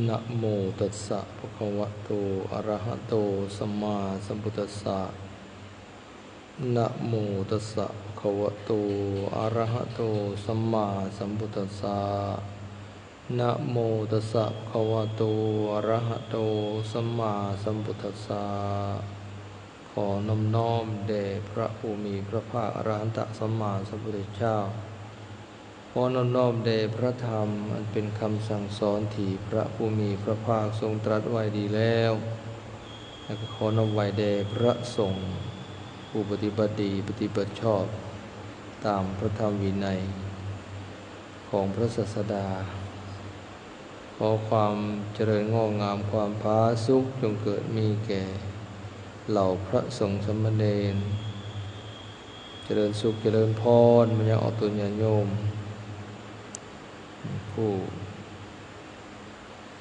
ນະໂມຕັດສະ ພະຄະວະໂຕ ອະຣະຫະໂຕ ສຳມາສຳພຸດທັດສະ ນະໂມຕັດສະ ພະຄະວະໂຕ ອະຣະຫະໂຕ ສຳມາສຳພຸດທັດສະ ນະໂມຕັດສະ ພະຄະວະໂຕ ອະຣະຫະໂຕ ສຳມາສຳພຸດທັດສະ ຂໍນ້ອມນ້ອມແດ່ພະຜູ້ມີພະພາກ ອະຣະຫັນຕະສຳມາສຳພຸດທະເຈົ້າ. ຂໍນ້ອມນ້ອມແດ່ພະທຳ ອັນເປັນຄຳສັ່ງສອນທີ່ພະຜູ້ມີພະພາກຊົງຕລັດໄວ້ດີແລ້ວ ແລະ ກໍຂໍນ້ອມໄຫວ້ແດ່ພະສົງ ຜູ້ປະຕິບັດດີ ປະຕິບັດຊອບຕາມພະທຳວິໄນຂອງພະສາສະດາ. ຂໍຄວາມຈະເລີນງອກງາມ ຄວາມຜາສຸກ ຈົ່ງເກີດມີແກ່ເຫຼົ່າພະສົງສາມະເນນ. ຈະເລີນສຸກຈະເລີນພອນມາຍັງອອກຕົນຍາດໂຍມ ຜູ້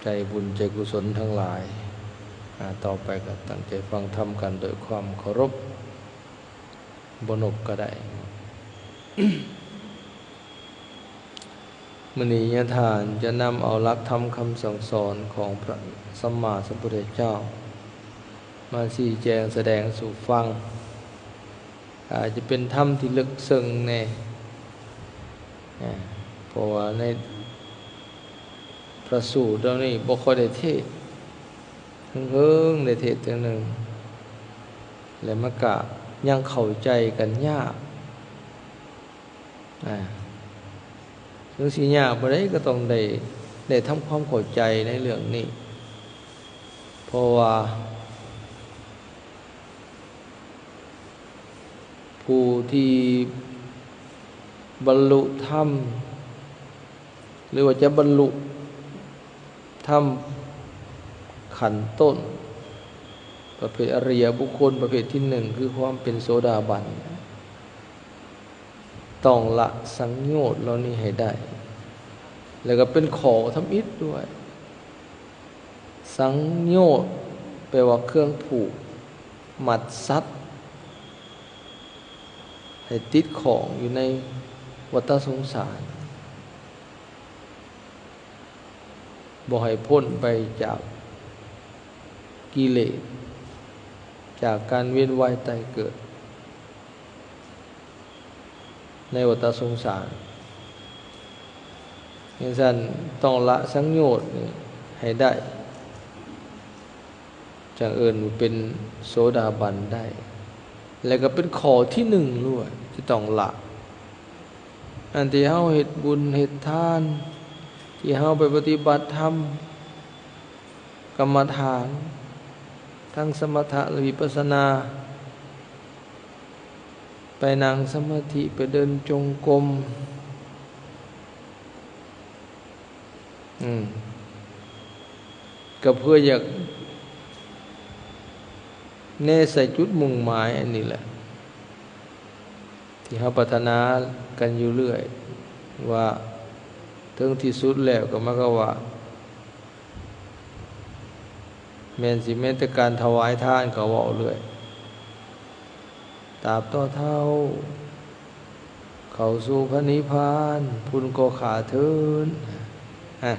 ໃຈບຸນໃຈກຸສົນທັງຫຼາຍ. ອາ ຕໍ່ໄປກໍຕັ້ງໃຈຟັງທຳກັນໂດຍຄວາມເຄົາລົບ ບໍ່ນົບກໍໄດ້. ມື້ນີ້ຍາທ່ານຈະນຳເອົາຫຼັກທຳຄຳສັ່ງສອນຂອງພະສຳມາສຳພຸດທະເຈົ້າ ມາຊີ້ແຈງສະແດງສູ່ຟັງ. ອາດຈະເປັນທຳທີ່ເລິກເຊິ່ງແດ່ ອາ ເພາະວ່າໃນພະສູດເຫຼົ່ານີ້ບໍ່ຄ່ອຍໄດ້ເທດ ເຫິງໆ ໄດ້ເທດເທື່ອໜຶ່ງ ແລະ ມັນກະຍັງເຂົ້າໃຈກັນຍາກ. ອາ ເຖິງຊິຍາກປານໃດກໍຕ້ອງໄດ້ ໄດ້ທຳຄວາມເຂົ້າໃຈໃນເລື່ອງນີ້ ເພາະວ່າຜູ້ທີ່ບັນລຸທຳ ຫຼືວ່າຈະບັນລຸທຳຂັ້ນຕົ້ນ ປະເພດອະລິຍະບຸກຄົນປະເພດທີໜຶ່ງ ຄືຄວາມເປັນໂສດາບັນ ຕ້ອງລະສັງໂຍດເຫຼົ່ານີ້ໃຫ້ໄດ້ ແລ້ວກໍເປັນຂໍ້ທຳອິດດ້ວຍ. ສັງໂຍດແປວ່າເຄື່ອງຜູກມັດສັດ ໃຫ້ຕິດຂ້ອງຢູ່ໃນວັດຕະສົງສານ ບໍ່ໃຫ້ພົ້ນໄປຈາກກິເລດ ຈາກການວຽນວ່າຍຕາຍເກີດໃນວັດຕະສົງສານ. ຈັ່ງຊັ້ນ ຕ້ອງລະສັງໂຍດນີ້ໃຫ້ໄດ້ ຈັ່ງເອີ້ນວ່າເປັນໂສດາບັນໄດ້ ແລະ ກໍເປັນຂໍ້ທີໜຶ່ງດ້ວຍທີ່ຕ້ອງລະ. ອັນທີ່ເຮົາເຮັດບຸນເຮັດທານ ທີ່ເຮົາໄປປະຕິບັດທຳກຳມະຖານ ທັງສະມະຖະ ແລະ ວິປັດສະນາ ໄປນັ່ງສະມາທິ ໄປເດີນຈົງກົມ ອືມ ກໍເພື່ອຢາກແນໃສ່ຈຸດມຸ່ງໝາຍອັນນີ້ແຫຼະ ທີ່ເຮົາປາດຖະໜາກັນຢູ່ເລື້ອຍ ວ່າເຖິງທີ່ສຸດແລ້ວກໍໝາຍຄວາມວ່າ ແມ່ນຊິແມ່ນແຕ່ການຖວາຍທານກໍເວົ້າເລື້ອຍ ຕາບຕໍ່ເທົ່າເຂົ້າສູ່ພະນິບພານພຸ້ນກໍຂ້າເທີນ. ອາ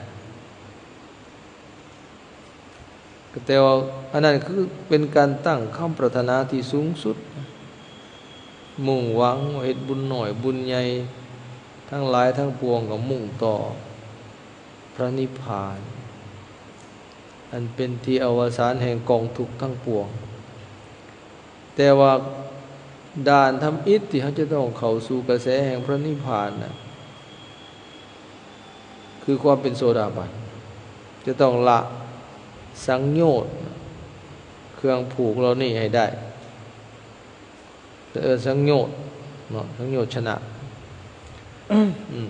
ກໍແຕ່ວ່າອັນນັ້ນຄືເປັນການຕັ້ງຄຳປາດຖະໜາທີ່ສູງສຸດ ມຸ່ງຫວັງວ່າເຮັດບຸນໜ້ອຍບຸນໃຫຍ່ ທັງຫຼາຍທັງປວງກໍມຸ່ງຕໍ່ພະນິບພານ ອັນເປັນທີ່ອະວະສານແຫ່ງກອງທຸກທັງປວງ. ແຕ່ວ່າດ່ານທຳອິດທີ່ເຮົາຈະຕ້ອງເຂົ້າສູ່ກະແສແຫ່ງພະນິບພານນະ ຄືຄວາມເປັນໂສດາບັນ ຈະຕ້ອງລະສັງໂຍດ ເຄື່ອງຜູກເຫຼົ່ານີ້ໃຫ້ໄດ້ ເອີ້ນສັງໂຍດເນາະ ສັງໂຍດຊະນະ ອືມ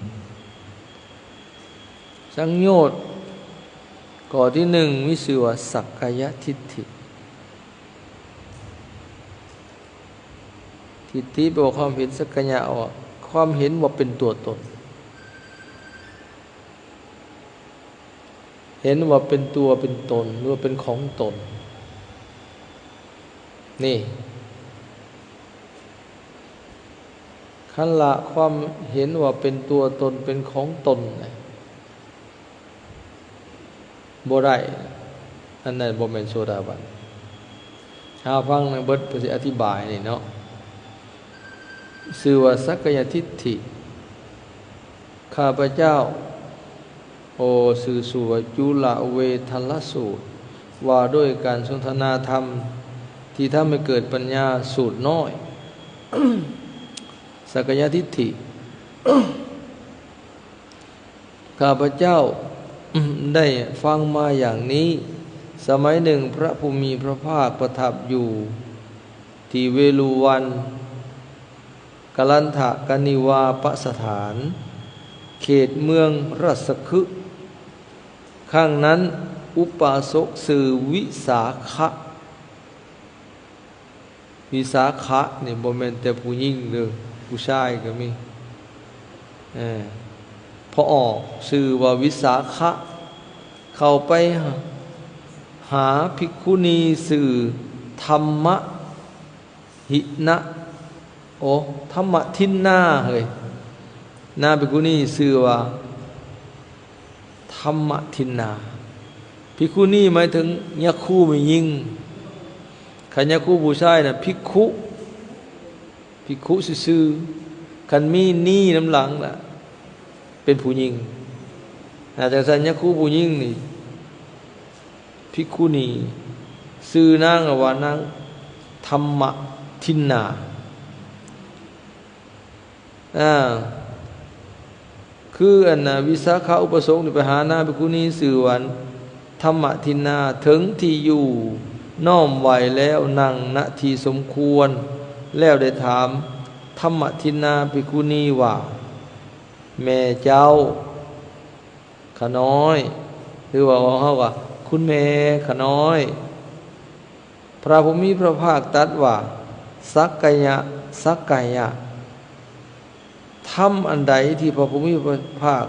ສັງໂຍດຂໍ້ທີໜຶ່ງ ມີຊື່ວ່າສັກກາຍະທິດຖິ. ທິດຖິແປວ່າຄວາມເຫັນ ສັກກາຍະວ່າຄວາມເຫັນວ່າເປັນຕົວຕົນ. ເຫັນວ່າເປັນຕົວເປັນຕົນ ຫຼືວ່າເປັນຂອງຕົນ ນີ້ ຄັນລະຄວາມເຫັນວ່າເປັນຕົວຕົນເປັນຂອງຕົນນະ ບໍ່ໄດ້ ອັນນັ້ນບໍ່ແມ່ນໂສດາບັນ. ຫາຟັງໃນເບິດ ເພິ່ນຊິອະທິບາຍນີ້ເນາະ ຊື່ວ່າສັກກາຍະທິດຖິ. ຂ້າພະເຈົ້າ ໂອ ຊື່ສູດ ຈຸລະເວທະລະສູດ ວ່າດ້ວຍການສົນທະນາທຳທີ່ທຳໃຫ້ເກີດປັນຍາ ສູດນ້ອຍ ສັກກາຍະທິດຖິ. ຂ້າພະເຈົ້າໄດ້ຟັງມາຢ່າງນີ້, ສະໄໝໜຶ່ງ ພະຜູ້ມີພະພາກປະທັບຢູ່ທີ່ເວລຸວັນ ກະລັນທະກະນິວາປະສະຖານ ເຂດເມືອງຣາຊະຄຶ. ຄັ້ງນັ້ນ ອຸປາສົກຊື່ວິສາຂະ ວິສາຂະນີ້ບໍ່ແມ່ນແຕ່ຜູ້ຍິງເດີ້ ຜູ້ຊາຍກໍມີ. ເອີ ພໍ່ອອກຊື່ວ່າວິສາຂະ ເຂົ້າໄປຫາພິກຂຸນີຊື່ທຳມະຫິນະ ໂອ ທຳມະທິນນາເຮີ້ຍ ນາງພິກຂຸນີຊື່ວ່າ ທຳມະທິນນາ. ພິກຂຸນີໝາຍເຖິງຍັກຄູແມ່ຍິງ, ຄັນຍັກຄູຜູ້ຊາຍນະ ພິກຂຸ, ພິກຂຸຊື່ໆ, ຄັນມີນີນຳຫຼັງນະ ເປັນຜູ້ຍິງ. ອາ ຈັ່ງຊັ້ນ ຍັກຄູຜູ້ຍິງນີ້ ພິກຂຸນີ ຊື່ນາງວ່ານາງທຳມະທິນນາ. ອາ ຄືອັນນະ ວິສາຂະອຸປາສົກນີ້ໄປຫານາງພິກຂຸນີຊື່ວ່າທຳມະທິນນາ ເຖິງທີ່ຢູ່ ນ້ອມໄຫວ້ແລ້ວ ນັ່ງ ນະ ທີ່ສົມຄວນ ແລ້ວໄດ້ຖາມທຳມະທິນນາພິກຂຸນີວ່າ ແມ່ເຈົ້າ ຂ້ານ້ອຍ ຫຼືວ່າຂອງເຮົາວ່າ ຄຸນແມ່ຂ້ານ້ອຍ. ພະຜູ້ມີພະພາກຕັດວ່າ ສັກກາຍະ ສັກກາຍະ. ທຳອັນໃດທີ່ພະຜູ້ມີພະພາກ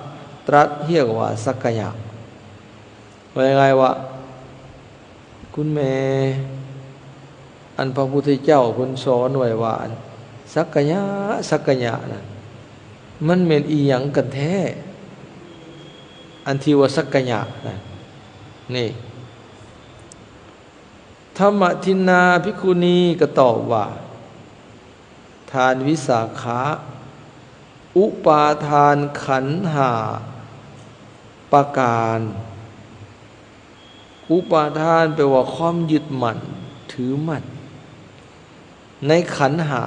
ຕລັດຮຽກວ່າສັກກາຍະ? ວ່າງ່າຍໆວ່າ ຄຸນແມ່ ອັນພະພຸດທະເຈົ້າເພິ່ນສອນໄວ້ວ່າ ອັນ ສັກກາຍະ ສັກກາຍະນັ້ນ ມັນແມ່ນອີ່ຫຍັງກັນແທ້? ອັນທີ່ວ່າສັກກາຍະນັ້ນ ນີ້ ທຳມະທິນນາພິກຂຸນີກໍຕອບວ່າ ທ່ານວິສາຂະ ອຸປາທານຂັນຫ້າປະການ. ອຸປາທານແປວ່າຄວາມຍຶດໝັ້ນຖືໝັ້ນໃນຂັນຫ້າ.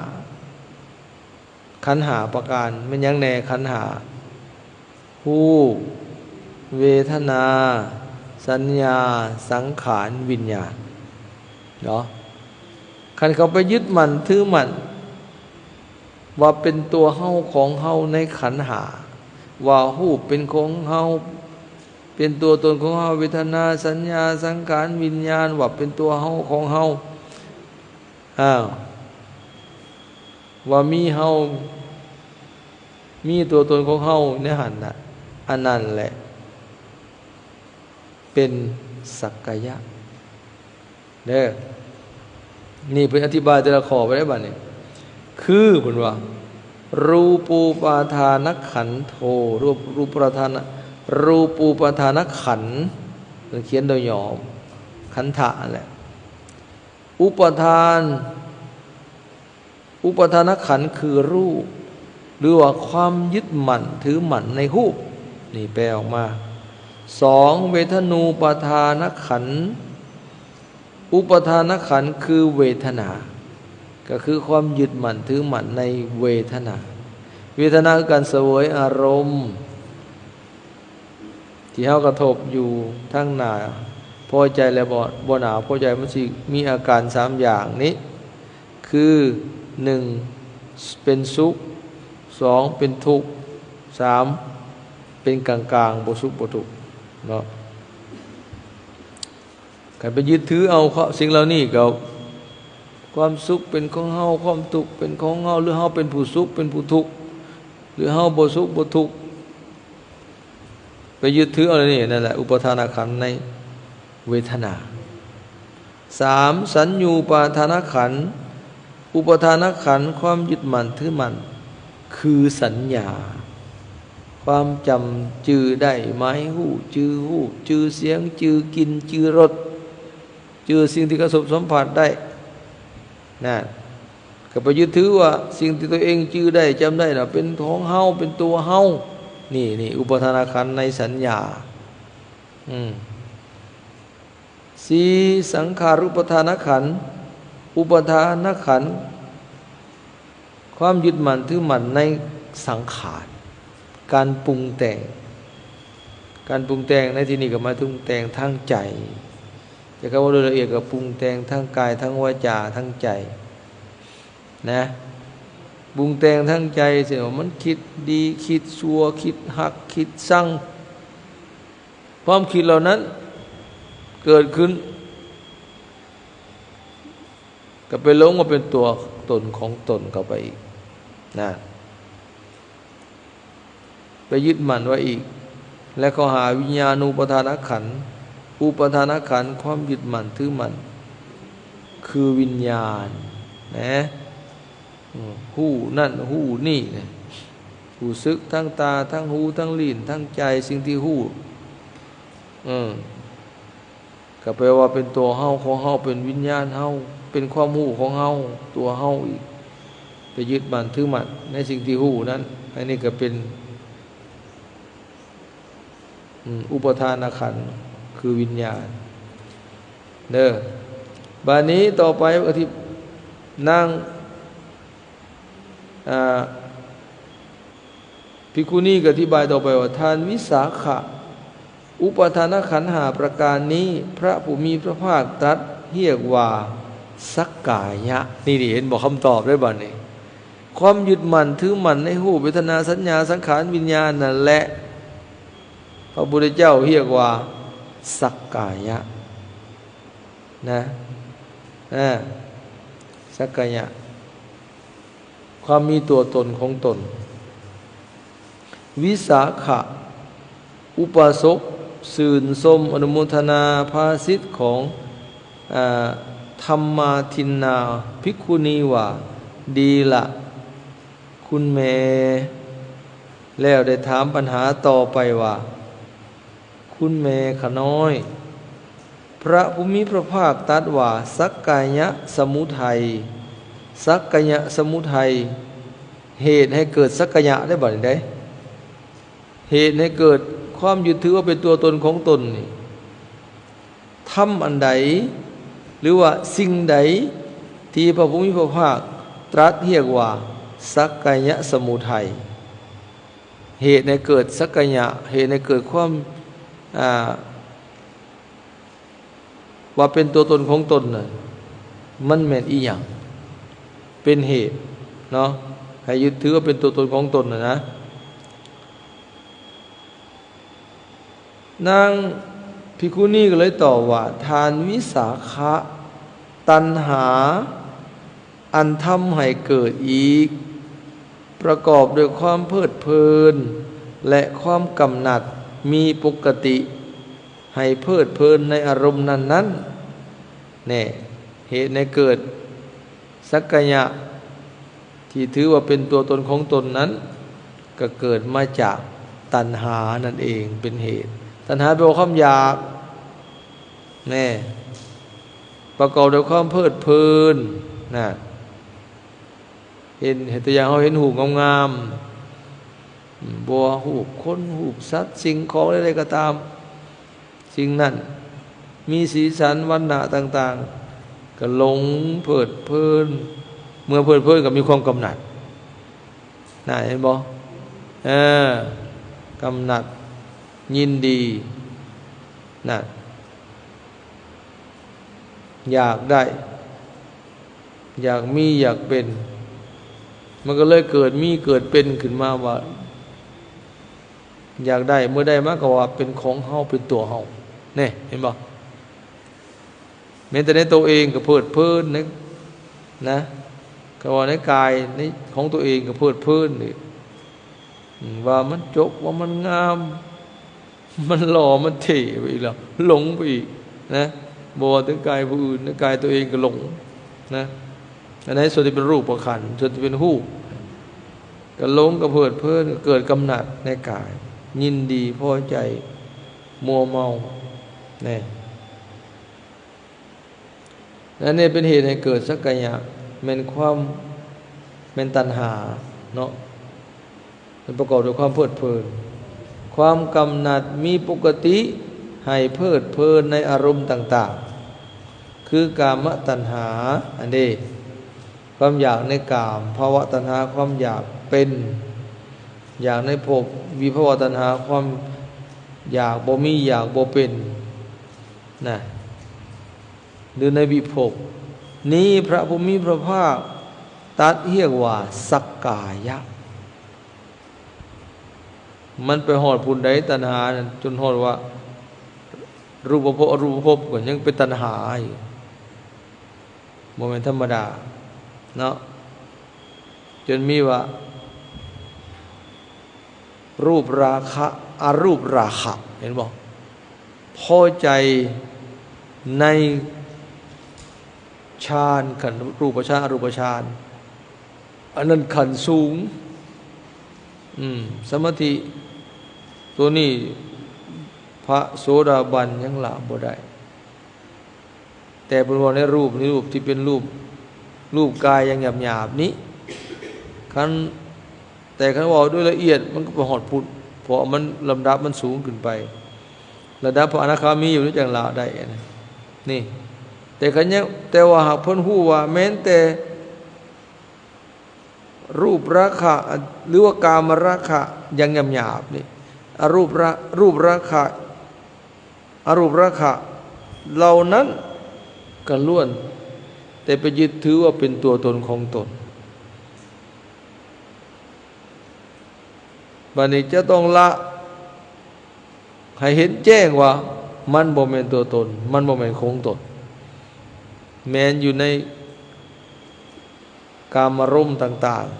ຂັນຫ້າປະການ ແມ່ນຫຍັງແດ່? ຂັນຫ້າ ຮູບ ເວທະນາ ສັນຍາ ສັງຂານ ວິນຍານເນາະ. ຄັນເຂົາໄປຍຶດໝັ້ນຖືໝັ້ນວ່າເປັນຕົວເຮົາຂອງເຮົາໃນຂັນຫ້າ ວ່າຮູບເປັນຂອງເຮົາ ເປັນຕົວຕົນຂອງເຮົາ ເວທະນາ ສັນຍາ ສັງຂານ ວິນຍານ ວ່າເປັນຕົວເຮົາຂອງເຮົາ ອ້າວ ວ່າມີເຮົາ ມີຕົວຕົນຂອງເຮົາໃນຫັ້ນນະ ອັນນັ້ນແຫຼະເປັນສັກກາຍະເດີ. ນີ້ເພິ່ນອະທິບາຍແຕ່ລະຂໍ້ໄປໄດ້ບັດນີ້ ຄືເພິ່ນວ່າ ຮູປູປາທານະຂັນໂທ ຮູບ ຮູບປາທານະ ຮູປູປາທານະຂັນ ເພິ່ນຂຽນໂດຍຫຍໍ້ ຂັນທະຫັ້ນແຫຼະ. ອຸປາທານ ອຸປາທານະຂັນຄືຮູບ ຫຼືວ່າຄວາມຍຶດໝັ້ນຖືໝັ້ນໃນຮູບ ນີ້ແປອອກມາ. ສອງ ເວທະນູປາທານະຂັນ ອຸປາທານະຂັນຄືເວທະນາ ກໍຄືຄວາມຍຶດໝັ້ນຖືໝັ້ນໃນເວທະນາ. ເວທະນາຄືການສະເຫວີຍອາລົມ ທີ່ເຮົາກະທົບຢູ່ທາງໜ້າ ພໍໃຈ ແລະ ບໍ່ ບໍ່ໜ້າພໍໃຈ ມັນຊິມີອາການສາມຢ່າງນີ້ ຄື ໜຶ່ງ ເປັນສຸກ ສອງ ເປັນທຸກ ສາມ ເປັນກາງໆ ບໍ່ສຸກບໍ່ທຸກເນາະ. ຄັນໄປຍຶດຖືເອົາ ເພາະສິ່ງເຫຼົ່ານີ້ກໍ ຄວາມສຸກເປັນຂອງເຮົາ ຄວາມທຸກເປັນຂອງເຮົາ ຫຼືເຮົາເປັນຜູ້ສຸກເປັນຜູ້ທຸກ ຫຼືເຮົາບໍ່ສຸກບໍ່ທຸກ ໄປຍຶດຖືເອົາແນວນີ້ ນັ້ນແຫຼະ ອຸປາທານະຂັນໃນເວທະນາ. ສາມ ສັນຍູປາທານະຂັນ ອຸປາທານະຂັນ ຄວາມຍຶດໝັ້ນຖືໝັ້ນ ຄືສັນຍາ. ຄວາມຈຳຈື່ໄດ້ ໝາຍຮູ້ ຈື່ຮູບ ຈື່ສຽງ ຈື່ກິ່ນ ຈື່ລົດ ຈື່ສິ່ງທີ່ກະທົບສຳຜັດໄດ້ ນັ້ນ ກໍໄປຍຶດຖືວ່າສິ່ງທີ່ຕົວເອງຈື່ໄດ້ ຈຳໄດ້ນະ ເປັນຂອງເຮົາ ເປັນຕົວເຮົາ. ນີ້ ນີ້ ອຸປາທານຂັນໃນສັນຍາ. ອືມ ສີ່ ສັງຂາຣູປາທານຂັນ ອຸປາທານຂັນ ຄວາມຍຶດໝັ້ນຖືໝັ້ນໃນສັງຂານ ການປຸງແຕ່ງ. ການປຸງແຕ່ງໃນທີ່ນີ້ກໍໝາຍເຖິງປຸງແຕ່ງທາງໃຈ, ແຕ່ຄຳວ່າໂດຍລະອຽດກໍປຸງແຕ່ງທາງກາຍ ທາງວາຈາ ທາງໃຈນະ. ປຸງແຕ່ງທາງໃຈ ເຊັ່ນວ່າມັນຄິດດີ ຄິດຊົ່ວ ຄິດຮັກ ຄິດຊັງ. ຄວາມຄິດເຫຼົ່ານັ້ນເກີດຂຶ້ນ ກໍໄປຫຼົງວ່າເປັນຕົວຕົນຂອງຕົນເຂົ້າໄປອີກນະ, ໄປຍຶດໝັ້ນໄວ້ອີກ. ແລະ ເຂົ້າຫາວິນຍານູປາທານຂັນ ອຸປາທານຂັນ ຄວາມຍຶດໝັ້ນຖືໝັ້ນ ຄືວິນຍານນະ. ອືມ ຮູ້ນັ້ນຮູ້ນີ້ນະ ຮູ້ສຶກທາງຕາ ທາງຫູ ທາງລີ້ນ ທາງໃຈ ສິ່ງທີ່ຮູ້ ເອີ ກໍແປວ່າເປັນຕົວເຮົາ ຂອງເຮົາ ເປັນວິນຍານເຮົາ ເປັນຄວາມຮູ້ຂອງເຮົາ ຕົວເຮົາອີກ ໄປຍຶດໝັ້ນຖືໝັ້ນໃນສິ່ງທີ່ຮູ້ນັ້ນ. ອັນນີ້ກໍເປັນ ອືມ ອຸປາທານຂັນ ຄືວິນຍານເດີ. ບາດນີ້ຕໍ່ໄປອະທິ ນາງ ອາ ພິກຂຸນີກໍອະທິບາຍຕໍ່ໄປວ່າ ທ່ານວິສາຂະ, ອຸປາທານຂັນຫ້າປະການນີ້ ພະຜູ້ມີພະພາກຕັດຮຽກວ່າສັກກາຍະ. ນີ້ ນີ້ເຫັນບໍ່ ຄຳຕອບເດ້ບາດນີ້. ຄວາມຍຶດໝັ້ນຖືໝັ້ນໃນຮູບ ເວທະນາ ສັນຍາ ສັງຂານ ວິນຍານນັ້ນແຫຼະ ພະພຸດທະເຈົ້າຮຽກວ່າສັກກາຍະນະ. ອາ ສັກກາຍະ ຄວາມມີຕົວຕົນຂອງຕົນ. ວິສາຂະ ອຸປາສົກຊື່ນຊົມອະນຸໂມທະນາພາສິດຂອງ ອາ ທຳມາທິນນາພິກຂຸນີວ່າ ດີລະ ຄຸນແມ່. ແລ້ວໄດ້ຖາມບັນຫາຕໍ່ໄປວ່າ ຄຸນແມ່ຂະນ້ອຍ ພະຜູ້ມີພະພາກຕັດວ່າ ສັກກາຍະສະໝຸໄທ ສັກກາຍະສະໝຸໄທ ເຫດໃຫ້ເກີດສັກກາຍະໄດ້ ບາດນີ້ໄດ໋ ເຫດໃຫ້ເກີດຄວາມຍຶດຖືວ່າເປັນຕົວຕົນຂອງຕົນນີ້ ທຳອັນໃດ ຫຼືວ່າສິ່ງໃດ ທີ່ພະຜູ້ມີພະພາກຕລັດຮຽກວ່າສັກກາຍະສະໝຸໄທ ເຫດໃຫ້ເກີດສັກກາຍະ ເຫດໃຫ້ເກີດຄວາມ ອາ ວ່າເປັນຕົວຕົນຂອງຕົນນະ ມັນແມ່ນອີ່ຫຍັງ ເປັນເຫດເນາະ ໃຫ້ຍຶດຖືວ່າເປັນຕົວຕົນຂອງຕົນນະນະ. ນາງພິກຂຸນີກໍເລີຍຕອບວ່າ ທ່ານວິສາຂະ, ຕັນຫາ ອັນທຳໃຫ້ເກີດອີກ ປະກອບດ້ວຍຄວາມເພີດເພີນ ແລະ ຄວາມກຳໜັດ ມີປົກກະຕິໃຫ້ເພີດເພີນໃນອາລົມນັ້ນໆ ແນ່ ເຫດໃຫ້ເກີດສັກກາຍະທີ່ຖືວ່າເປັນຕົວຕົນຂອງຕົນນັ້ນ ກໍເກີດມາຈາກຕັນຫານັ້ນເອງເປັນເຫດ. ຕັນຫາແປວ່າຄວາມຢາກ ແນ່ ປະກອບດ້ວຍຄວາມເພີດເພີນນະ. ເຫັນ ເຫັນຕົວຢ່າງ ເຮົາເຫັນຮູບງາມໆ ອາ ບໍ່ວ່າຮູບຄົນ ຮູບສັດ ສິ່ງຂອງໃດໆກໍຕາມ ສິ່ງນັ້ນມີສີສັນວັນນະຕ່າງໆ ກໍຫຼົງເພີດເພີນ. ເມື່ອເພີດເພີນກໍມີຄວາມກຳໜັດນະ ເຫັນບໍ່? ເອີ ກຳໜັດ ຍິນດີ ນັ້ນ ຢາກໄດ້ ຢາກມີ ຢາກເປັນ ມັນກໍເລີຍເກີດມີເກີດເປັນຂຶ້ນມາວ່າ ຢາກໄດ້ ເມື່ອໄດ້ມາກໍວ່າເປັນຂອງເຮົາ ເປັນຕົວເຮົາ ແນ່ ເຫັນບໍ່? ແມ້ແຕ່ໃນໂຕເອງກໍເພີດເພີນນະ ນະ ກໍວ່າໃນກາຍໃນຂອງໂຕເອງກໍເພີດເພີນນີ້ ອາ ວ່າມັນຈົບ ວ່າມັນງາມ ມັນຫຼໍ່ ມັນເທ່ໄປອີກແລ້ວ ຫຼົງໄປອີກນະ. ບໍ່ວ່າແຕ່ກາຍຜູ້ອື່ນ ໃນກາຍຕົວເອງກໍຫຼົງນະ. ອັນໃນສ່ວນທີ່ເປັນຮູບປະຂັນ ສ່ວນທີ່ເປັນຮູບ ກະຫຼົງ ກະເພີດເພີນ ກະເກີດກຳໜັດໃນກາຍ ຍິນດີ ພໍໃຈ ມົວເມົາ ແນ່. ອັນນີ້ເປັນເຫດໃຫ້ເກີດສັກກາຍະ ແມ່ນຄວາມ ແມ່ນຕັນຫາເນາະ ມັນປະກອບດ້ວຍຄວາມເພີດເພີນ. ຄວາມກຳໜັດມີປົກກະຕິໃຫ້ເພີດເພີນໃນອາລົມຕ່າງໆ ຄືກາມະຕັນຫາ ອັນເດ ຄວາມຢາກໃນກາມ, ພະວະຕັນຫາ ຄວາມຢາກເປັນ ຢາກໃນພົບ, ວິພະວະຕັນຫາ ຄວາມຢາກບໍ່ມີ ຢາກບໍ່ເປັນນະ ຫຼືໃນວິພົບ. ນີ້ພະຜູ້ມີພະພາກຕັດຮຽກວ່າສັກກາຍະ. ມັນໄປຮອດພຸ້ນໃດ ຕັນຫານັ້ນ ຈົນຮອດວ່າ ຮູບປະພົບ ອະຮູບປະພົບ ກໍຍັງເປັນຕັນຫາຢູ່ ບໍ່ແມ່ນທຳມະດາເນາະ. ຈົນມີວ່າ ຮູບລາຄະ ອະຮູບລາຄະ ເຫັນບໍ່? ພໍໃຈໃນຊານ ຂັ້ນຮູບປະຊານ ອະຮູບປະຊານ ອັນນັ້ນຂັ້ນສູງ. ອືມ ສະມາທິໂຕນີ້ ພະໂສດາບັນຍັງລະບໍ່ໄດ້. ແຕ່ເພິ່ນເວົ້າໃນຮູບ ໃນຮູບທີ່ເປັນຮູບ ຮູບກາຍຢ່າງຫຍາບໆນີ້ ຄັນ ແຕ່ຄັນເວົ້າໂດຍລະອຽດ ມັນກໍໄປຮອດພຸ້ນ ເພາະວ່າມັນ ລຳດັບມັນສູງຂຶ້ນໄປ ລະດັບພະອະນາຄາມີຢູ່ ຈັ່ງລະໄດ້ນະ ນີ້. ແຕ່ຄັນຍັງ ແຕ່ວ່າຫາກເພິ່ນຮູ້ວ່າແມ່ນແຕ່ ຮູບລາຄະ ຫຼືວ່າກາມະລາຄະຢ່າງຫຍາບໆນີ້ ອະຮູບລາ ຮູບລາຄະ ອະຮູບລາຄະເຫຼົ່ານັ້ນ ກໍລ້ວນແຕ່ໄປຍຶດຖືວ່າເປັນຕົວຕົນຂອງຕົນ. ບັດນີ້ຈະຕ້ອງລະ ໃຫ້ເຫັນແຈ້ງວ່າມັນບໍ່ແມ່ນຕົວຕົນ ມັນບໍ່ແມ່ນຂອງຕົນ ແມ່ນຢູ່ໃນກາມາລົມຕ່າງໆ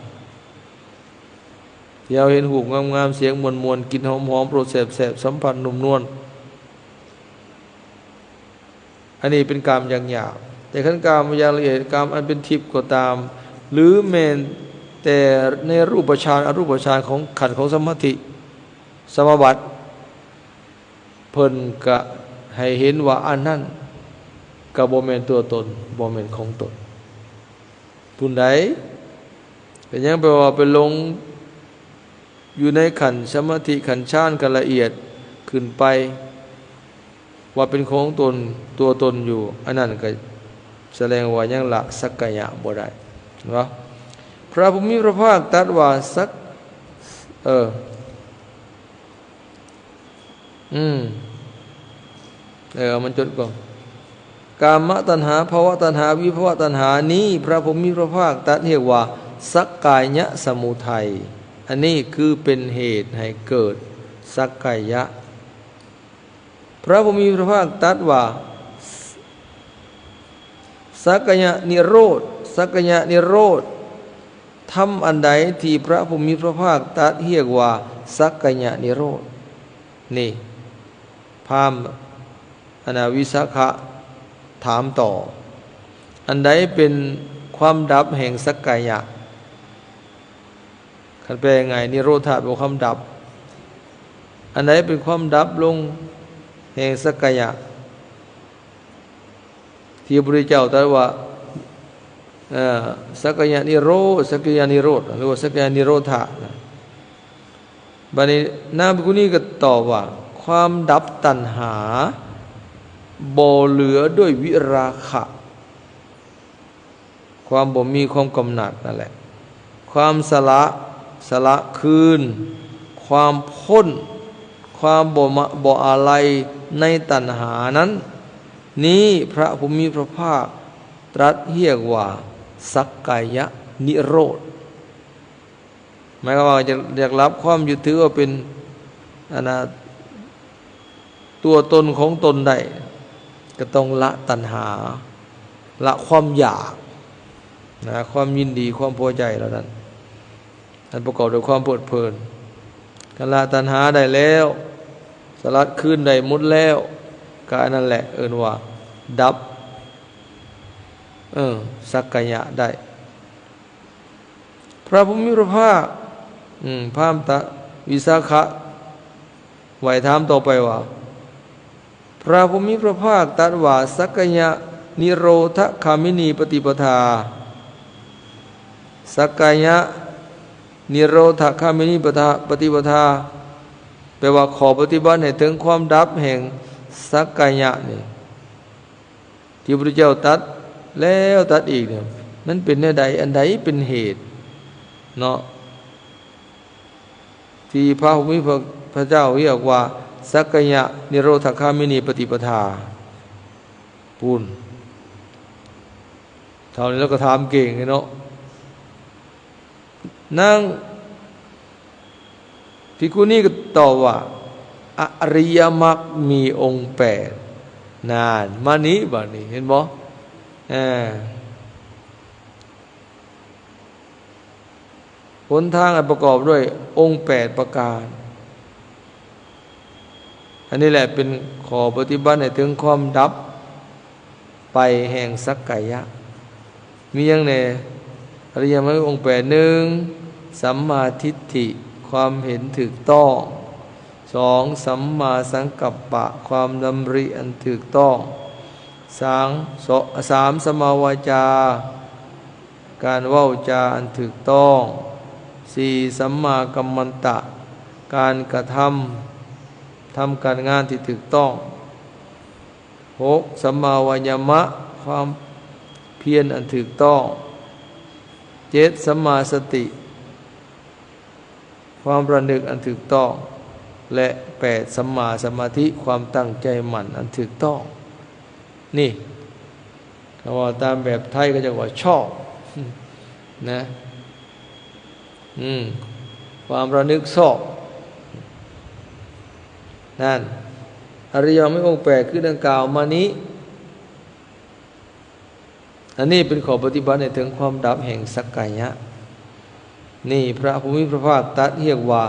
ທີ່ເຮົາເຫັນຮູບງາມໆ ສຽງມ່ວນໆ ກິ່ນຫອມໆ ລົດແຊບໆ ສຳຜັດນຸ້ມນວນ ອັນນີ້ເປັນກາມຢ່າງຫຍາບ. ແຕ່ຄັນກາມຢ່າງລະອຽດ ກາມອັນເປັນທິບກໍຕາມ ຫຼືແມ່ນແຕ່ໃນຮູບປະຊານ ອະຮູບປະຊານຂອງຂັ້ນຂອງສະມາທິ ສະມາບັດ ເພິ່ນກະໃຫ້ເຫັນວ່າອັນນັ້ນກະບໍ່ແມ່ນຕົວຕົນ ບໍ່ແມ່ນຂອງຕົນ. ຜູ້ໃດກໍຍັງແປວ່າໄປຫຼົງຢູ່ໃນຂັ້ນສະມາທິ ຂັ້ນຊານ ຂັ້ນລະອຽດຂຶ້ນໄປ ວ່າເປັນຂອງຕົນ ຕົວຕົນຢູ່ ອັນນັ້ນກໍສະແດງວ່າຍັງລະສັກກາຍະບໍ່ໄດ້ເນາະ. ພະຜູ້ມີພະພາກຕັດວ່າສັກ ເອີ ອືມ ເອີ ເອົາມາຈົດກ່ອນ. ກາມະຕັນຫາ ພະວະຕັນຫາ ວິພະວະຕັນຫານີ້ ພະຜູ້ມີພະພາກຕັດຮຽກວ່າສັກກາຍະສະມຸໄທ. ອັນນີ້ຄືເປັນເຫດໃຫ້ເກີດສັກກາຍະ. ພະຜູ້ມີພະພາກຕັດວ່າ ສ- ສັກກາຍະນິໂຣດ ສັກກາຍະນິໂຣດ. ທຳອັນໃດທີ່ພະຜູ້ມີພະພາກຕັດຮຽກວ່າສັກກາຍະນິໂຣດ? ນີ້ ພາມ ອັນນາ ວິສາຂະຖາມຕໍ່ ອັນໃດເປັນຄວາມດັບແຫ່ງສັກກາຍະ? ຄັນແປງ່າຍ ນິໂຣທະແປວ່າຄວາມດັບ. ອັນໃດເປັນຄວາມດັບລົງແຫ່ງສັກກາຍະ? ທີ່ພະພຸດທະເຈົ້າຕັດວ່າ ເອີ ສັກກາຍະນິໂຣດ ສັກກາຍະນິໂຣດ ຫຼືວ່າສັກກາຍະນິໂຣທະນະ. ບັດນີ້ນາງພິກຂຸນີກໍຕອບວ່າ ຄວາມດັບຕັນຫາບໍ່ເຫຼືອດ້ວຍວິລາຄະ ຄວາມບໍ່ມີຄວາມກຳໜັດນັ້ນແຫຼະ ຄວາມສະຫຼະ ສະຫຼະຄືນ ຄວາມພົ້ນ ຄວາມບໍ່ມະ ບໍ່ອາໄລໃນຕັນຫານັ້ນ ນີ້ພະຜູ້ມີພະພາກຕລັດຮຽກວ່າສັກກາຍະນິໂຣດ. ໝາຍຄວາມວ່າຢາກ ຢາກລະຄວາມຍຶດຖືວ່າເປັນ ອັນນາ ຕົວຕົນຂອງຕົນໄດ້ ກໍຕ້ອງລະຕັນຫາ ລະຄວາມຢາກນະ ຄວາມຍິນດີ ຄວາມພໍໃຈເຫຼົ່ານັ້ນ ອັນປະກອບດ້ວຍຄວາມເພີດເພີນ. ຄັນລະຕັນຫາໄດ້ແລ້ວ ສະຫຼັດຄືນໄດ້ໝົດແລ້ວ ກໍອັນນັ້ນແຫຼະເອີ້ນວ່າດັບ ເອີ ສັກກາຍະໄດ້. ພະຜູ້ມີພະພາກ ອືມ ພາມຕະ ວິສາຂະ ໄຫວ້ຖາມຕໍ່ໄປວ່າ ພະຜູ້ມີພະພາກຕັດວ່າ ສັກກາຍະນິໂຣທະຄາມິນີປະຕິປະທາ ສັກກາຍະນິໂຣທະຄາມິນີປະທາ ປະຕິປະທາ ແປວ່າຂໍ້ປະຕິບັດໃຫ້ເຖິງຄວາມດັບແຫ່ງສັກກາຍະນີ້ ທີ່ພະພຸດທະເຈົ້າຕັດແລ້ວຕັດອີກນີ້ ມັນເປັນແນວໃດ? ອັນໃດເປັນເຫດເນາະ ທີ່ພະຜູ້ມີພະ ພະເຈົ້າຮຽກວ່າ ສັກກາຍະນິໂຣທະຄາມິນີປະຕິປະທາ? ພຸ້ນ ເທົ່ານີ້ລາວກໍຖາມເກັ່ງເນາະ. ນາງພິກຂຸນີກໍຕອບວ່າ ອະລິຍະມັກມີອົງແປດ. ນັ້ນ ມານີ້ ບາດນີ້ ເຫັນບໍ່? ເອີ ຫົນທາງອັນປະກອບດ້ວຍອົງແປດປະການ. ອັນນີ້ແຫຼະເປັນຂໍ້ປະຕິບັດໃຫ້ເຖິງຄວາມດັບໄປແຫ່ງສັກກາຍະ. ມີຫຍັງແດ່? ອະລິຍະມັກມີອົງແປດ ໜຶ່ງ ສຳມາທິດຖິ ຄວາມເຫັນຖືກຕ້ອງ, ສອງ ສຳມາສັງກັບປະ ຄວາມດຳລິອັນຖືກຕ້ອງ, ສາມ ສອງ ສາມ ສຳມາວາຈາ ການເວົ້າຈາອັນຖືກຕ້ອງ, ສີ່ ສຳມາກັມມັນຕະ ການກະທຳ ທຳການງານທີ່ຖືກຕ້ອງ, ຫົກ ສຳມາວາຍາມະ ຄວາມພຽນອັນຖືກຕ້ອງ, ເຈັດ ສຳມາສະຕິ ຄວາມລະນຶກອັນຖືກຕ້ອງ ແລະ ແປດ ສຳມາສະມາທິ ຄວາມຕັ້ງໃຈໝັ້ນອັນຖືກຕ້ອງ. ນີ້ ເຮົາເວົ້າຕາມແບບໄທເຂົາເຈົ້າວ່າຊອບນະ ອືມ ຄວາມລະນຶກຊອບ ນັ້ນ ອະລິຍະມັກມີອົງແປດຄືດັ່ງກ່າວມານີ້. ອັນນີ້ເປັນຂໍ້ປະຕິບັດໃຫ້ເຖິງຄວາມດັບແຫ່ງສັກກາຍະ. ນີ້ພະຜູ້ມີພະພາກຕັດຮຽກວ່າ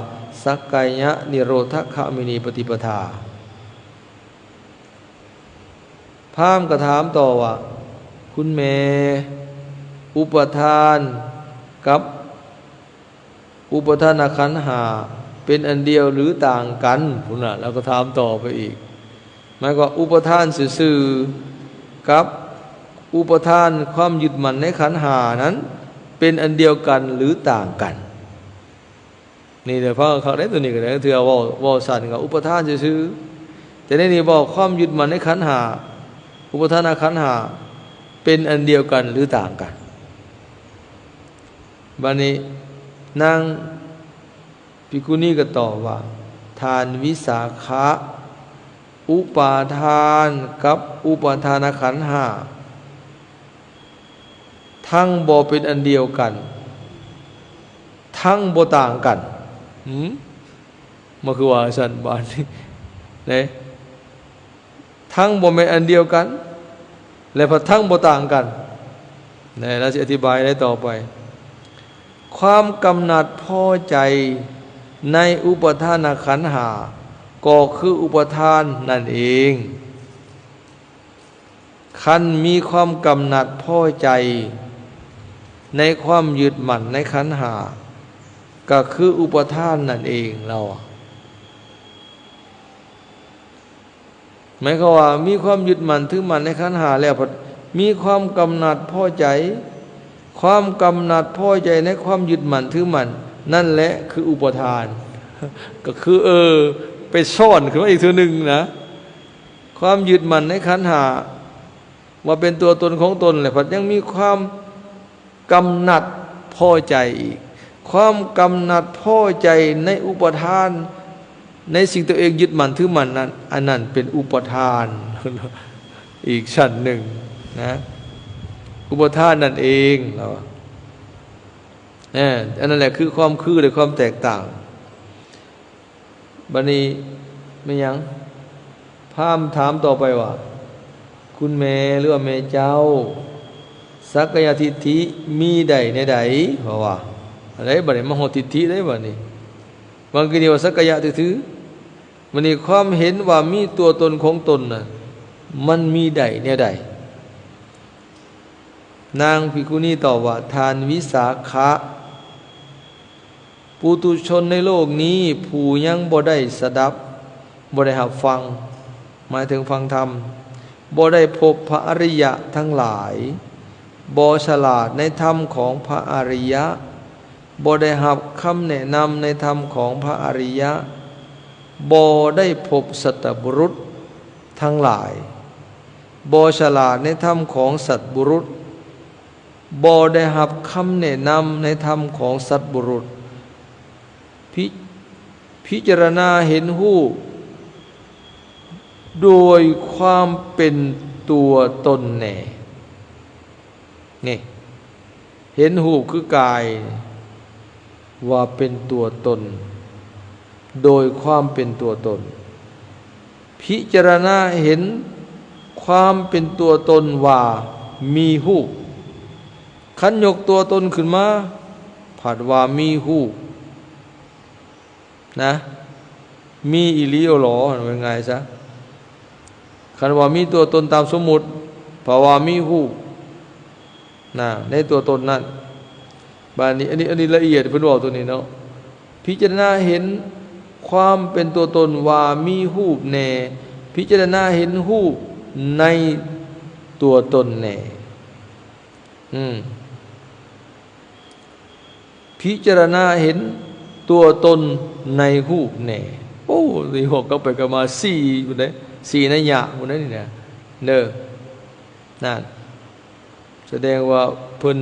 ສັກກາຍະນິໂຣທະຄາມິນີປະຕິປະທາ. ພາມກໍຖາມຕໍ່ວ່າ ຄຸນແມ່ ອຸປະທານກັບ ອຸປະທານະຂັນຫ້າເປັນອັນດຽວຫຼືຕ່າງກັນ? ພຸ້ນນະ ລາວກໍຖາມຕໍ່ໄປອີກ. ໝາຍຄວາມວ່າອຸປະທານຊື່ໆ ກັບອຸປະທານຄວາມຍຶດໝັ້ນໃນຂັນຫ້ານັ້ນ ເປັນອັນດຽວກັນຫຼືຕ່າງກັນ? ນີ້ເດີ ຟັງຄັກເດ້ ໂຕນີ້ກໍໄດ້ ເທື່ອເວົ້າ ເວົ້າສັ້ນກໍອຸປະທານຊື່ໆ ແຕ່ໃນນີ້ເວົ້າຄວາມຍຶດໝັ້ນໃນຂັນຫ້າ ອຸປະທານະຂັນຫ້າ ເປັນອັນດຽວກັນຫຼືຕ່າງກັນ? ບາດນີ້ນາງພິກຂຸນີກໍຕອບວ່າ ທ່ານວິສາຂະ ອຸປາທານກັບອຸປາທານະຂັນຫ້າ ທັງບໍ່ເປັນອັນດຽວກັນ ທັງບໍ່ຕ່າງກັນ. ຫືມ ມັນຄືວ່າຊັ້ນບາດນີ້ເດ້ ທັງບໍ່ແມ່ນອັນດຽວກັນ ແລະ ພັດທັງບໍ່ຕ່າງກັນ. ແລະ ລາວຊິອະທິບາຍໄດ້ຕໍ່ໄປ. ຄວາມກຳໜັດພໍໃຈໃນອຸປະທານະຂັນຫ້າ ກໍຄືອຸປະທານນັ້ນເອງ. ຄັນມີຄວາມກຳໜັດພໍໃຈໃນຄວາມຍຶດໝັ້ນໃນຂັນຫ້າ ກໍຄືອຸປະທານນັ້ນເອງ ລາວວ່າ. ໝາຍຄວາມວ່າມີຄວາມຍຶດໝັ້ນຖືໝັ້ນໃນຂັນຫ້າແລ້ວ ພັດມີຄວາມກຳໜັດພໍໃຈ, ຄວາມກຳໜັດພໍໃຈໃນຄວາມຍຶດໝັ້ນຖືໝັ້ນນັ້ນແຫຼະຄືອຸປະທານ. ກໍຄື ເອີ ໄປຊ້ອນຂຶ້ນມາອີກເທື່ອໜຶ່ງນະ ຄວາມຍຶດໝັ້ນໃນຂັນຫ້າວ່າເປັນຕົວຕົນຂອງຕົນ ແລະ ພັດຍັງມີຄວາມ ກຳໜັດພໍໃຈອີກ. ຄວາມກຳໜັດພໍໃຈໃນອຸປະທານ ໃນສິ່ງຕົວເອງຍຶດໝັ້ນຖືໝັ້ນນັ້ນ ອັນນັ້ນເປັນອຸປະທານອີກຊັ້ນໜຶ່ງນະ ອຸປະທານນັ້ນເອງ ລາວວ່າ. ເອີ ອັນນັ້ນແຫຼະຄືຄວາມຄື ແລະ ຄວາມແຕກຕ່າງ. ບາດນີ້ແມ່ນຫຍັງ? ພາມຖາມຕໍ່ໄປວ່າ ຄຸນແມ່ ຫຼືວ່າແມ່ເຈົ້າ ສັກກາຍະທິດຖິມີໄດ້ແນວໃດ? ເພາະວ່າ ອັນໃດ ບາດນີ້ມາຮອດທິດຖິໄດ້ ບາດນີ້ ບາງທີນີ້ວ່າສັກກາຍະຖືໆ ບາດນີ້ຄວາມເຫັນວ່າມີຕົວຕົນຂອງຕົນນະ ມັນມີໄດ້ແນວໃດ? ນາງພິກຂຸນີຕອບວ່າ ທ່ານວິສາຂະ ປຸຖຸຊົນໃນໂລກນີ້ ຜູ້ຍັງບໍ່ໄດ້ສະດັບ, ບໍ່ໄດ້ຮັບຟັງ, ໝາຍເຖິງຟັງທຳ, ບໍ່ໄດ້ພົບພະອະລິຍະທັງຫຼາຍ, ບໍ່ສະຫຼາດໃນທຳຂອງພະອະລິຍະ, ບໍ່ໄດ້ຮັບຄຳແນະນຳໃນທຳຂອງພະອະລິຍະ, ບໍ່ໄດ້ພົບສັດຕະບຸລຸດທັງຫຼາຍ, ບໍ່ສະຫຼາດໃນທຳຂອງສັດບຸລຸດ, ບໍ່ໄດ້ຮັບຄຳແນະນຳໃນທຳຂອງສັດບຸລຸດ, ພິ ພິຈາລະນາເຫັນຮູບໂດຍຄວາມເປັນຕົວຕົນແດ່. ນີ້ ເຫັນຮູບຄືກາຍວ່າເປັນຕົວຕົນ ໂດຍຄວາມເປັນຕົວຕົນ. ພິຈາລະນາເຫັນຄວາມເປັນຕົວຕົນວ່າມີຮູບ. ຄັນຍົກຕົວຕົນຂຶ້ນມາ ພັດວ່າມີຮູບນະ, ມີອີ່ຫຼີເອົາຫຼໍ ເວົ້າງ່າຍໆຊະ. ຄັນວ່າມີຕົວຕົນຕາມສົມມຸດ ເພາະວ່າມີຮູບນະ ໃນຕົວຕົນນັ້ນ. ບາດນີ້ ອັນນີ້ ອັນນີ້ລະອຽດ ເພິ່ນເວົ້າຕົວນີ້ເນາະ. ພິຈາລະນາເຫັນຄວາມເປັນຕົວຕົນວ່າມີຮູບແດ່, ພິຈາລະນາເຫັນຮູບໃນຕົວຕົນແດ່. ອືມ ພິຈາລະນາເຫັນຕົວຕົນໃນຮູບແດ່. ໂອ້ ນີ້ເວົ້າກັບໄປກັບມາ ສີ່ພຸ້ນເດ້ ສີ່ໄນຍະພຸ້ນເດ້ນີ້ນະ ເດີ. ນັ້ນ ສະແດງວ່າເພິ່ນ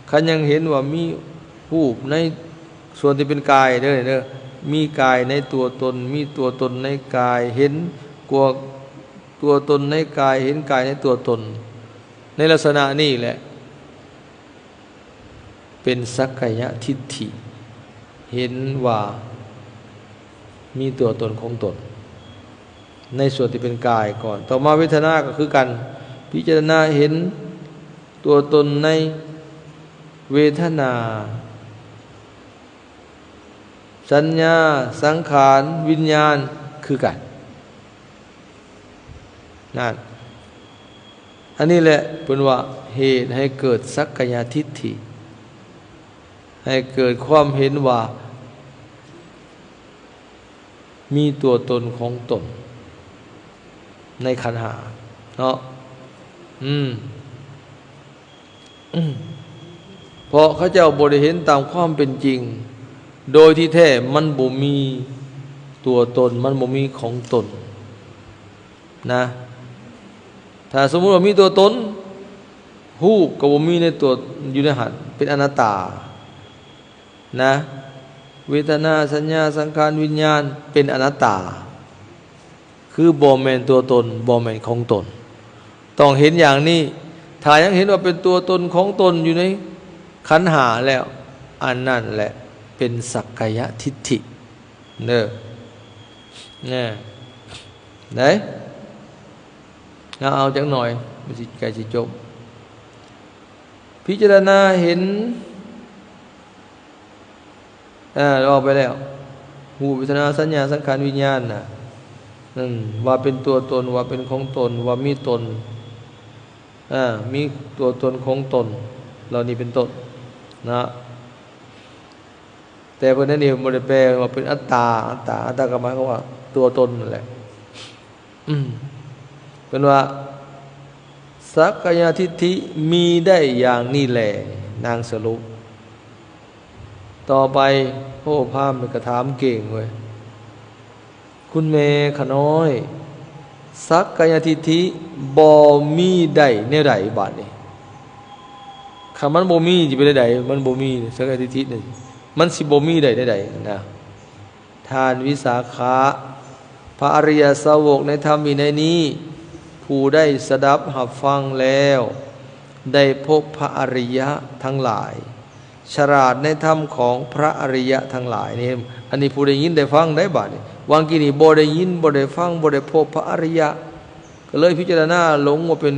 ຄັນຍັງເຫັນວ່າມີຮູບໃນສ່ວນທີ່ເປັນກາຍເດີ ເດີ ມີກາຍໃນຕົວຕົນ, ມີຕົວຕົນໃນກາຍ, ເຫັນກວ່າຕົວຕົນໃນກາຍ, ເຫັນກາຍໃນຕົວຕົນ ໃນລັກສະນະນີ້ແຫຼະ ເປັນສັກກາຍະທິດຖິ, ເຫັນວ່າມີຕົວຕົນຂອງຕົນ ໃນສ່ວນທີ່ເປັນກາຍກ່ອນ. ຕໍ່ມາເວທະນາກໍຄືກັນ, ພິຈາລະນາເຫັນຕົວຕົນໃນເວທະນາ, ສັນຍາ, ສັງຂານ, ວິນຍານ ຄືກັນ. ນັ້ນ ອັນນີ້ແຫຼະເພິ່ນວ່າເຫດໃຫ້ເກີດສັກກາຍະທິດຖິ, ໃຫ້ເກີດຄວາມເຫັນວ່າມີຕົວຕົນຂອງຕົນໃນຂັນຫ້າເນາະ. ອືມ. ເພາະເຂົາເຈົ້າບໍ່ໄດ້ເຫັນຕາມຄວາມເປັນຈິງ, ໂດຍທີ່ແທ້ມັນບໍ່ມີຕົວຕົນ, ມັນບໍ່ມີຂອງຕົນນະ. ຖ້າສົມມຸດວ່າມີຕົວຕົນ, ຮູບກໍບໍ່ມີໃນຕົວ, ຢູ່ໃນຫັ້ນ, ເປັນອະນັດຕານະ. ເວທະນາ, ສັນຍາ, ສັງຂານ, ວິນຍານ ເປັນອະນັດຕາ. ຄືບໍ່ແມ່ນຕົວຕົນ, ບໍ່ແມ່ນຂອງຕົນ. ຕ້ອງເຫັນຢ່າງນີ້. ຖ້າຍັງເຫັນວ່າເປັນຕົວຕົນຂອງຕົນຢູ່ໃນຂັນຫ້າແລ້ວ, ອັນນັ້ນແຫຼະເປັນສັກກາຍະທິດຖິເດີ. ນະ ໄດ້? ເອົາ ເອົາຈັກໜ່ອຍ, ມັນຊິ ໃກ້ຊິຈົບ. ພິຈາລະນາເຫັນ ເອີ ອອກໄປແລ້ວ ຮູບ ເວທະນາ ສັນຍາ ສັງຂານ ວິນຍານນະ ອືມ ວ່າເປັນຕົວຕົນ, ວ່າເປັນຂອງຕົນ, ວ່າມີຕົນ, ເອີ ມີຕົວຕົນຂອງຕົນ ເຫຼົ່ານີ້ເປັນຕົ້ນນະ. ແຕ່ເພິ່ນໃນນີ້ບໍ່ໄດ້ແປວ່າເປັນອັດຕາ, ອັດຕາ, ອັດຕາກໍໝາຍຄວາມວ່າຕົວຕົນນັ້ນແຫຼະ. ອືມ ເພິ່ນວ່າ ສັກກາຍະທິດຖິມີໄດ້ຢ່າງນີ້ແຫຼະ ນາງສະຫຼຸບ. ຕໍ່ໄປ ໂອ້ ພາມນີ້ກໍຖາມເກັ່ງເວີຍ ຄຸນແມ່ຂະນ້ອຍ ສັກກາຍະທິດຖິບໍ່ມີໄດ້ແນວໃດບາດນີ້? ຄັນມັນບໍ່ມີ ຊິເປັນແນວໃດ? ມັນບໍ່ມີ ສັກກາຍະທິດຖິນີ້ ມັນຊິບໍ່ມີໄດ້ແນວໃດນະ? ທ່ານວິສາຂະ ພະອະລິຍະສາວົກໃນທຳວິໄນນີ້ ຜູ້ໄດ້ສະດັບຮັບຟັງແລ້ວ ໄດ້ພົບພະອະລິຍະທັງຫຼາຍ, ສະຫຼາດໃນທຳຂອງພະອະລິຍະທັງຫຼາຍນີ້. ອັນນີ້ຜູ້ໄດ້ຍິນໄດ້ຟັງໄດ໋ບາດນີ້. ຫວ່າງກີ້ນີ້ບໍ່ໄດ້ຍິນ, ບໍ່ໄດ້ຟັງ, ບໍ່ໄດ້ພົບພະອະລິຍະ, ກໍເລີຍພິຈາລະນາຫຼົງວ່າເປັນ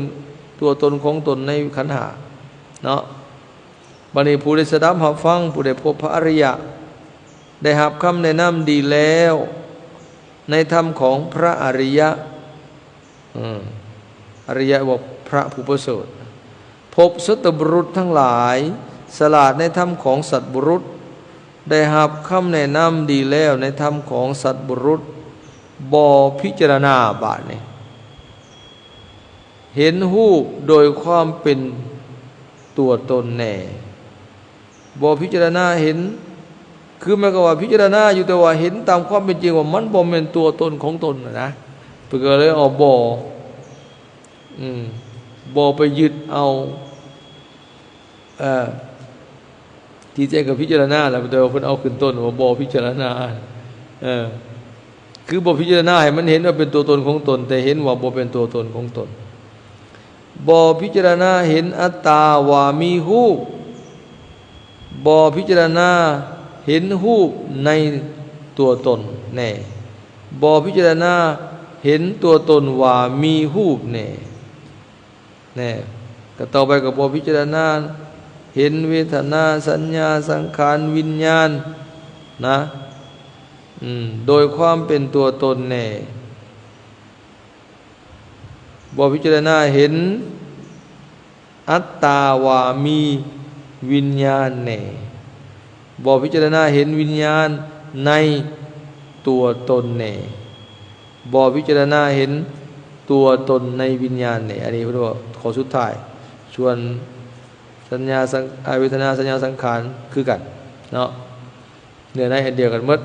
ຕົວຕົນຂອງຕົນໃນຂັນຫ້າເນາະ. ບາດນີ້ຜູ້ໄດ້ສະດັບຮັບຟັງ, ຜູ້ໄດ້ພົບພະອະລິຍະ, ໄດ້ຮັບຄຳແນະນຳດີແລ້ວ ໃນທຳຂອງພະອະລິຍະ, ເອີ ອະລິຍະວ່າພະຜູ້ປະເສີດ, ພົບສັດຕະບຸລຸດທັງຫຼາຍ, ສະຫຼາດໃນທຳຂອງສັດບຸລຸດ, ໄດ້ຮັບຄຳແນະນຳດີແລ້ວໃນທຳຂອງສັດບຸລຸດ. ບໍ່ພິຈາລະນາບາດນີ້ ເຫັນຮູບໂດຍຄວາມເປັນຕົວຕົນແດ່. ບໍ່ພິຈາລະນາເຫັນ ຄືໝາຍຄວາມວ່າພິຈາລະນາຢູ່ ແຕ່ວ່າເຫັນຕາມຄວາມເປັນຈິງວ່າມັນບໍ່ແມ່ນຕົວຕົນຂອງຕົນນະ. ເພິ່ນກໍເລີຍເອົາບໍ່ ອືມ ບໍ່ໄປຍຶດເອົາ ເອີ ທີ່ແທ້ກໍພິຈາລະນາແຫຼະ ແຕ່ວ່າເພິ່ນເອົາຂຶ້ນຕົ້ນວ່າບໍ່ພິຈາລະນາ. ເອີ ຄືບໍ່ພິຈາລະນາໃຫ້ມັນເຫັນວ່າເປັນຕົວຕົນຂອງຕົນ ແຕ່ເຫັນວ່າບໍ່ເປັນຕົວຕົນຂອງຕົນ. ບໍ່ພິຈາລະນາເຫັນອັດຕາວ່າມີຮູບ. ບໍ່ພິຈາລະນາເຫັນຮູບໃນຕົວຕົນແດ່. ບໍ່ພິຈາລະນາເຫັນຕົວຕົນວ່າມີຮູບແດ່. ແນ່ ກໍຕໍ່ໄປກໍບໍ່ພິຈາລະນາເຫັນເວທະນາ, ສັນຍາ, ສັງຂານ, ວິນຍານນະ ອືມ ໂດຍຄວາມເປັນຕົວຕົນແດ່. ບໍ່ພິຈາລະນາເຫັນອັດຕາວ່າມີວິນຍານແດ່. ບໍ່ພິຈາລະນາເຫັນວິນຍານໃນຕົວຕົນແດ່. ບໍ່ພິຈາລະນາເຫັນຕົວຕົນໃນວິນຍານແດ່. ອັນນີ້ເພິ່ນວ່າຂໍ້ສຸດທ້າຍ. ສ່ວນສັນຍາສັງ ອາ ເວທະນາ ສັນຍາ ສັງຂານ ຄືກັນເນາະ, ເນື້ອໃນອັນດຽວກັນໝົດ.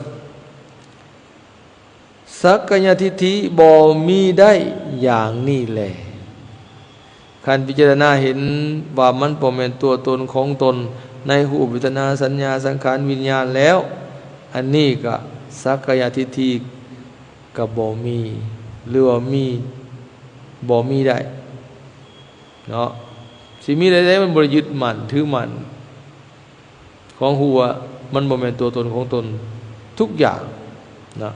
ສັກກາຍະທິດຖິບໍ່ມີໄດ້ຢ່າງນີ້ແລ. ຄັນພິຈາລະນາເຫັນວ່າມັນບໍ່ແມ່ນຕົວຕົນຂອງຕົນໃນຮູບ ເວທະນາ ສັນຍາ ສັງຂານ ວິນຍານແລ້ວ, ອັນນີ້ກະສັກກາຍະທິດຖິກະບໍ່ມີ ຫຼືວ່າມີ ບໍ່ມີໄດ້ເນາະ. ຊິມີໄດ້ໃດ? ມັນບໍ່ໄດ້ຍຶດໝັ້ນຖືໝັ້ນ ຂອງຮູ້ວ່າມັນບໍ່ແມ່ນຕົວຕົນຂອງຕົນທຸກຢ່າງນະ.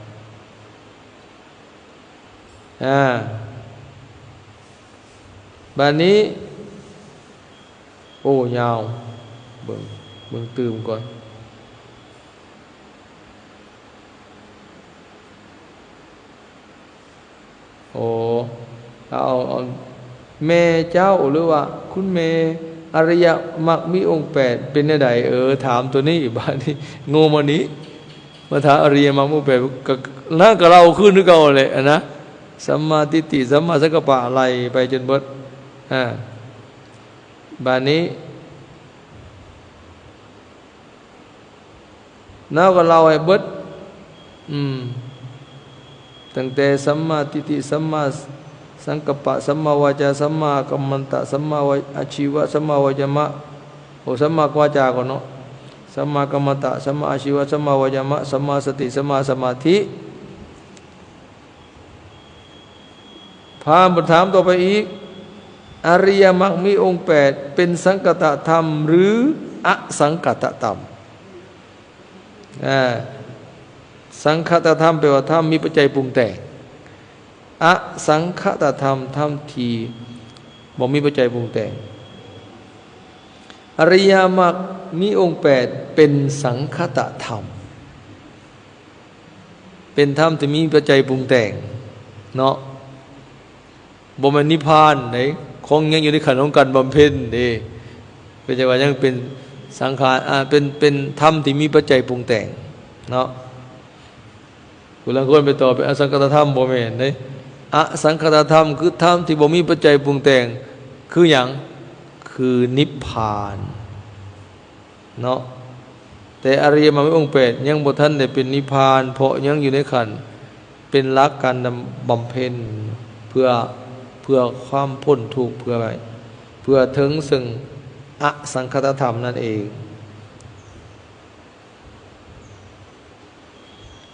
ອາ ບາດນີ້ ໂອ້ ຍາວ ເບິ່ງ ເບິ່ງຕື່ມກ່ອນ. ໂອ້ ເອົາ ເອົາ ແມ່ເຈົ້າ ຫຼືວ່າຄຸນແມ່ ອະລິຍະມັກມີອົງແປດເປັນແນວໃດ? ເອີ ຖາມຕົວນີ້ ບາດນີ້ໂງ່ມານີ້ ມາຖາມອະລິຍະມັກມີອົງແປດ ກໍ ນາງກໍເລົ່າຄືນຄືເກົ່າແຫຼະນະ ສຳມາທິດຖິ ສຳມາສັງກັບປະ ໄລ່ໄປຈົນເບິດ. ອາ ບາດນີ້ ລາວກໍເລົ່າໃຫ້ເບິດ ອືມ ຕັ້ງແຕ່ສຳມາທິດຖິ ສຳມາສັງກັບປະ ສຳມາວາຈາ ສຳມາກັມມັນຕະ ສຳມາວາ ອາຊີວະ ສຳມາວາຍາມະ ໂອ ສຳມາວາຈາກ່ອນເນາະ ສຳມາກັມມັນຕະ ສຳມາອາຊີວະ ສຳມາວາຍາມະ ສຳມາສະຕິ ສຳມາສະມາທິ. ພາມຖາມຕໍ່ໄປອີກ ອະລິຍະມັກມີອົງແປດເປັນສັງຄະຕະທຳ ຫຼື ອະສັງຄະຕະທຳ? ອາ ສັງຄະຕະທຳແປວ່າທຳມີປັດໄຈປຸງແຕ່ງ, ອະສັງຄະຕະທຳ ທຳທີ່ບໍ່ມີປັດໄຈປຸງແຕ່ງ. ອະລິຍະມັກມີອົງແປດເປັນສັງຄະຕະທຳ. ເປັນທຳທີ່ມີປັດໄຈປຸງແຕ່ງເນາະ ບໍ່ແມ່ນນິບພານໃດ ຂອງຍັງຢູ່ໃນຂັ້ນຂອງການບຳເພັນເດ້. ເປັນຈັ່ງວ່າຍັງເປັນສັງຂານ ອາ ເປັນ ເປັນທຳທີ່ມີປັດໄຈປຸງແຕ່ງເນາະ. ຜູ້ລາງຄົນໄປຕໍ່ເປັນອະສັງຄະຕະທຳ ບໍ່ແມ່ນເດ້. ອະສັງຄະຕະທຳ ຄືທຳທີ່ບໍ່ມີປັດໄຈປຸງແຕ່ງ ຄືຫຍັງ? ຄືນິບພານ ເນາະ. ແຕ່ອະລິຍະມັກມີອົງແປດຍັງບໍ່ທັນໄດ້ເປັນນິບພານ ເພາະຍັງຢູ່ໃນຂັ້ນເປັນຫຼັກການດຳ ບຳເພັນເພື່ອ ເພື່ອຄວາມພົ້ນທຸກ ເພື່ອ ເພື່ອເຖິງເຊິ່ງອະສັງຄະຕະທຳນັ້ນເອງ.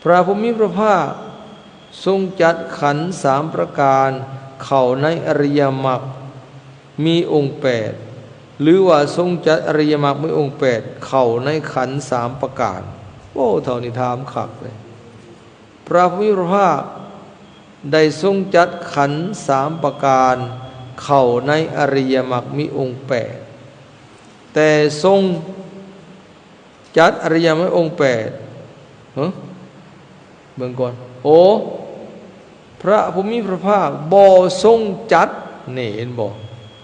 ພະຜູ້ມີພະພາກຊົງຈັດຂັນສາມປະການເຂົ້າໃນອະລິຍະມັກມີອົງແປດ ຫຼືວ່າຊົງຈັດອະລິຍະມັກມີອົງແປດເຂົ້າໃນຂັນສາມປະການ. ໂອ້ ເທົ່ານີ້ຖາມຄັກເລີຍ. ພະຜູ້ມີພະພາກໄດ້ຊົງຈັດຂັນສາມປະການເຂົ້າໃນອະລິຍະມັກມີອົງແປດ ແຕ່ຊົງ ຈັດອະລິຍະມັກມີອົງແປດ ເອີ ເບິ່ງກ່ອນ ໂອ ພະຜູ້ມີພະພາກບໍ່ຊົງຈັດ ນີ້ເຫັນບໍ່?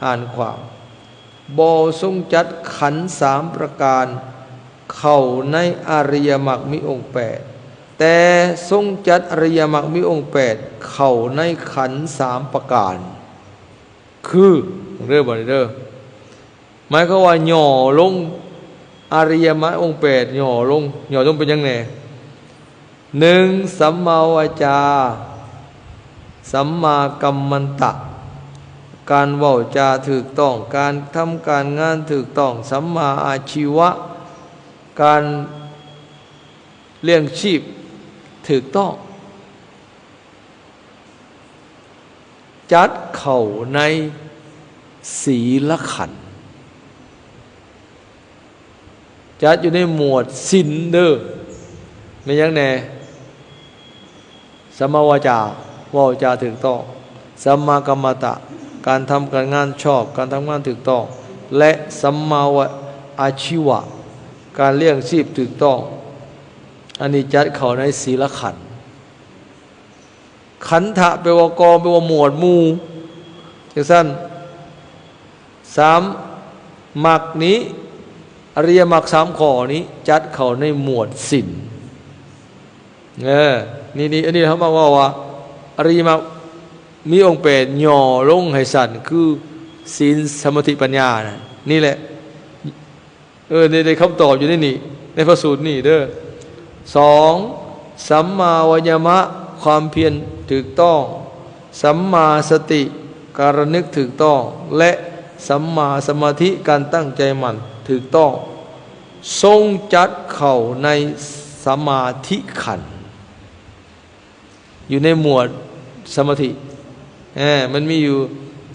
ອ່ານຄວາມ ບໍ່ຊົງຈັດຂັນສາມປະການ ເຂົ້າໃນອະລິຍະມັກມີອົງແປດ, ແຕ່ຊົງຈັດອະລິຍະມັກມີອົງແປດເຂົ້າໃນຂັນສາມປະການ ຄື ເດີ ບັດນີ້ເດີ ໝາຍຄວາມວ່າຫຍໍ້ລົງ ອະລິຍະມັກອົງແປດຫຍໍ້ລົງ ຫຍໍ້ລົງເປັນຫຍັງແດ່? ໜຶ່ງ ສຳມາວາຈາ ສຳມາກັມມັນຕະ ການເວົ້າຈາຖືກຕ້ອງ ການທຳການງານຖືກຕ້ອງ ສຳມາອາຊີວະ ການລ້ຽງຊີບຖືກຕ້ອງ ຈັດເຂົ້າໃນສີລະຂັນ ຈັດຢູ່ໃນໝວດສິນເດີ ແມ່ນຫຍັງແດ່? ສຳມາວາຈາ ເວົ້າຈາຖືກຕ້ອງ, ສຳມາກັມມັນຕະ ການທຳການງານຊອບ ການທຳງານຖືກຕ້ອງ ແລະ ສຳມາອາຊີວະ ການລ້ຽງຊີບຖືກຕ້ອງ. ອັນນີ້ຈັດເຂົ້າໃນສີລະຂັນ. ຂັນທະ ແປວ່າກອງ ແປວ່າໝວດໝູ່ ຈັ່ງຊັ້ນ. ສາມ ມັກນີ້ ອະລິຍະມັກສາມຂໍ້ນີ້ ຈັດເຂົ້າໃນໝວດສິນ. ເອີ ນີ້ ນີ້ ອັນນີ້ເຮົາມາເວົ້າວ່າ ອະລິຍະມັກມີອົງແປດຫຍໍ້ລົງໃຫ້ສັ້ນ ຄື ສິນ ສະມາທິ ປັນຍານະ ນີ້ແຫຼະ. ເອີ ໄດ້ ໄດ້ຄຳຕອບຢູ່ໃນນີ້ ໃນພະສູດນີ້ເດີ. ສອງ ສຳມາວາຍາມະ ຄວາມພຽນຖືກຕ້ອງ, ສຳມາສະຕິ ການລະນຶກຖືກຕ້ອງ ແລະ ສຳມາສະມາທິ ການຕັ້ງໃຈໝັ້ນຖືກຕ້ອງ ຊົງຈັດເຂົ້າໃນສະມາທິຂັນ. ຢູ່ໃນໝວດສະມາທິ ເອີ ມັນມີຢູ່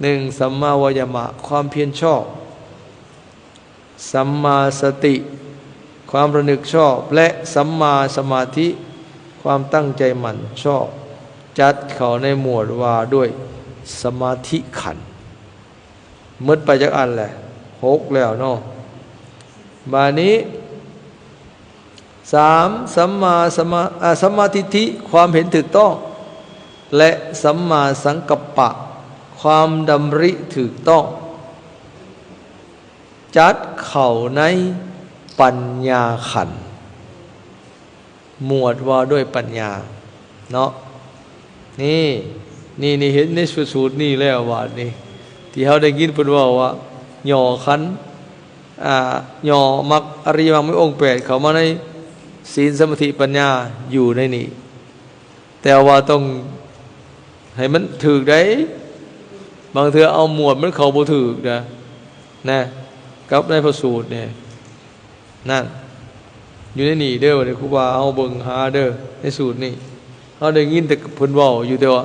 ໜຶ່ງ ສຳມາວາຍາມະ ຄວາມພຽນຊອບ, ສຳມາສະຕິ ຄວາມລະນຶກຊອບ ແລະ ສຳມາສະມາທິ ຄວາມຕັ້ງໃຈໝັ້ນຊອບ ຈັດເຂົ້າໃນໝວດວ່າດ້ວຍສະມາທິຂັນ. ໝົດໄປຈັກອັນແຫຼະ? ຫົກແລ້ວເນາະ. ບາດນີ້ ສາມ ສຳມາສະມາ ອາ ສຳມາທິດຖິ ຄວາມເຫັນຖືກຕ້ອງ ແລະ ສຳມາສັງກັບປະ ຄວາມດຳລິຖືກຕ້ອງ ຈັດເຂົ້າໃນປັນຍາຂັນ. ໝວດວ່າດ້ວຍປັນຍາເນາະ. ນີ້ ນີ້ ນີ້ເຫັນໃນສູດນີ້ແລ້ວ ບາດນີ້ ທີ່ເຮົາໄດ້ຍິນເພິ່ນເວົ້າວ່າ ຫຍໍ້ຂັນ ອາ ຫຍໍ້ມັກ ອະລິຍະມັກມີອົງແປດເຂົ້າມາໃນສິນ ສະມາທິ ປັນຍາ ຢູ່ໃນນີ້. ແຕ່ວ່າຕ້ອງໃຫ້ມັນຖືກໄດ໋ ບາງເທື່ອເອົາໝວດມັນເຂົ້າບໍ່ຖືກນະ ນະ ກັບໃນພະສູດນີ້ ນັ້ນ ຢູ່ໃນນີ້ເດີ ເດີ ຄູບາເຮົາເບິ່ງຫາເດີ ໃນສູດນີ້ ເຮົາໄດ້ຍິນແຕ່ເພິ່ນເວົ້າຢູ່ ແຕ່ວ່າ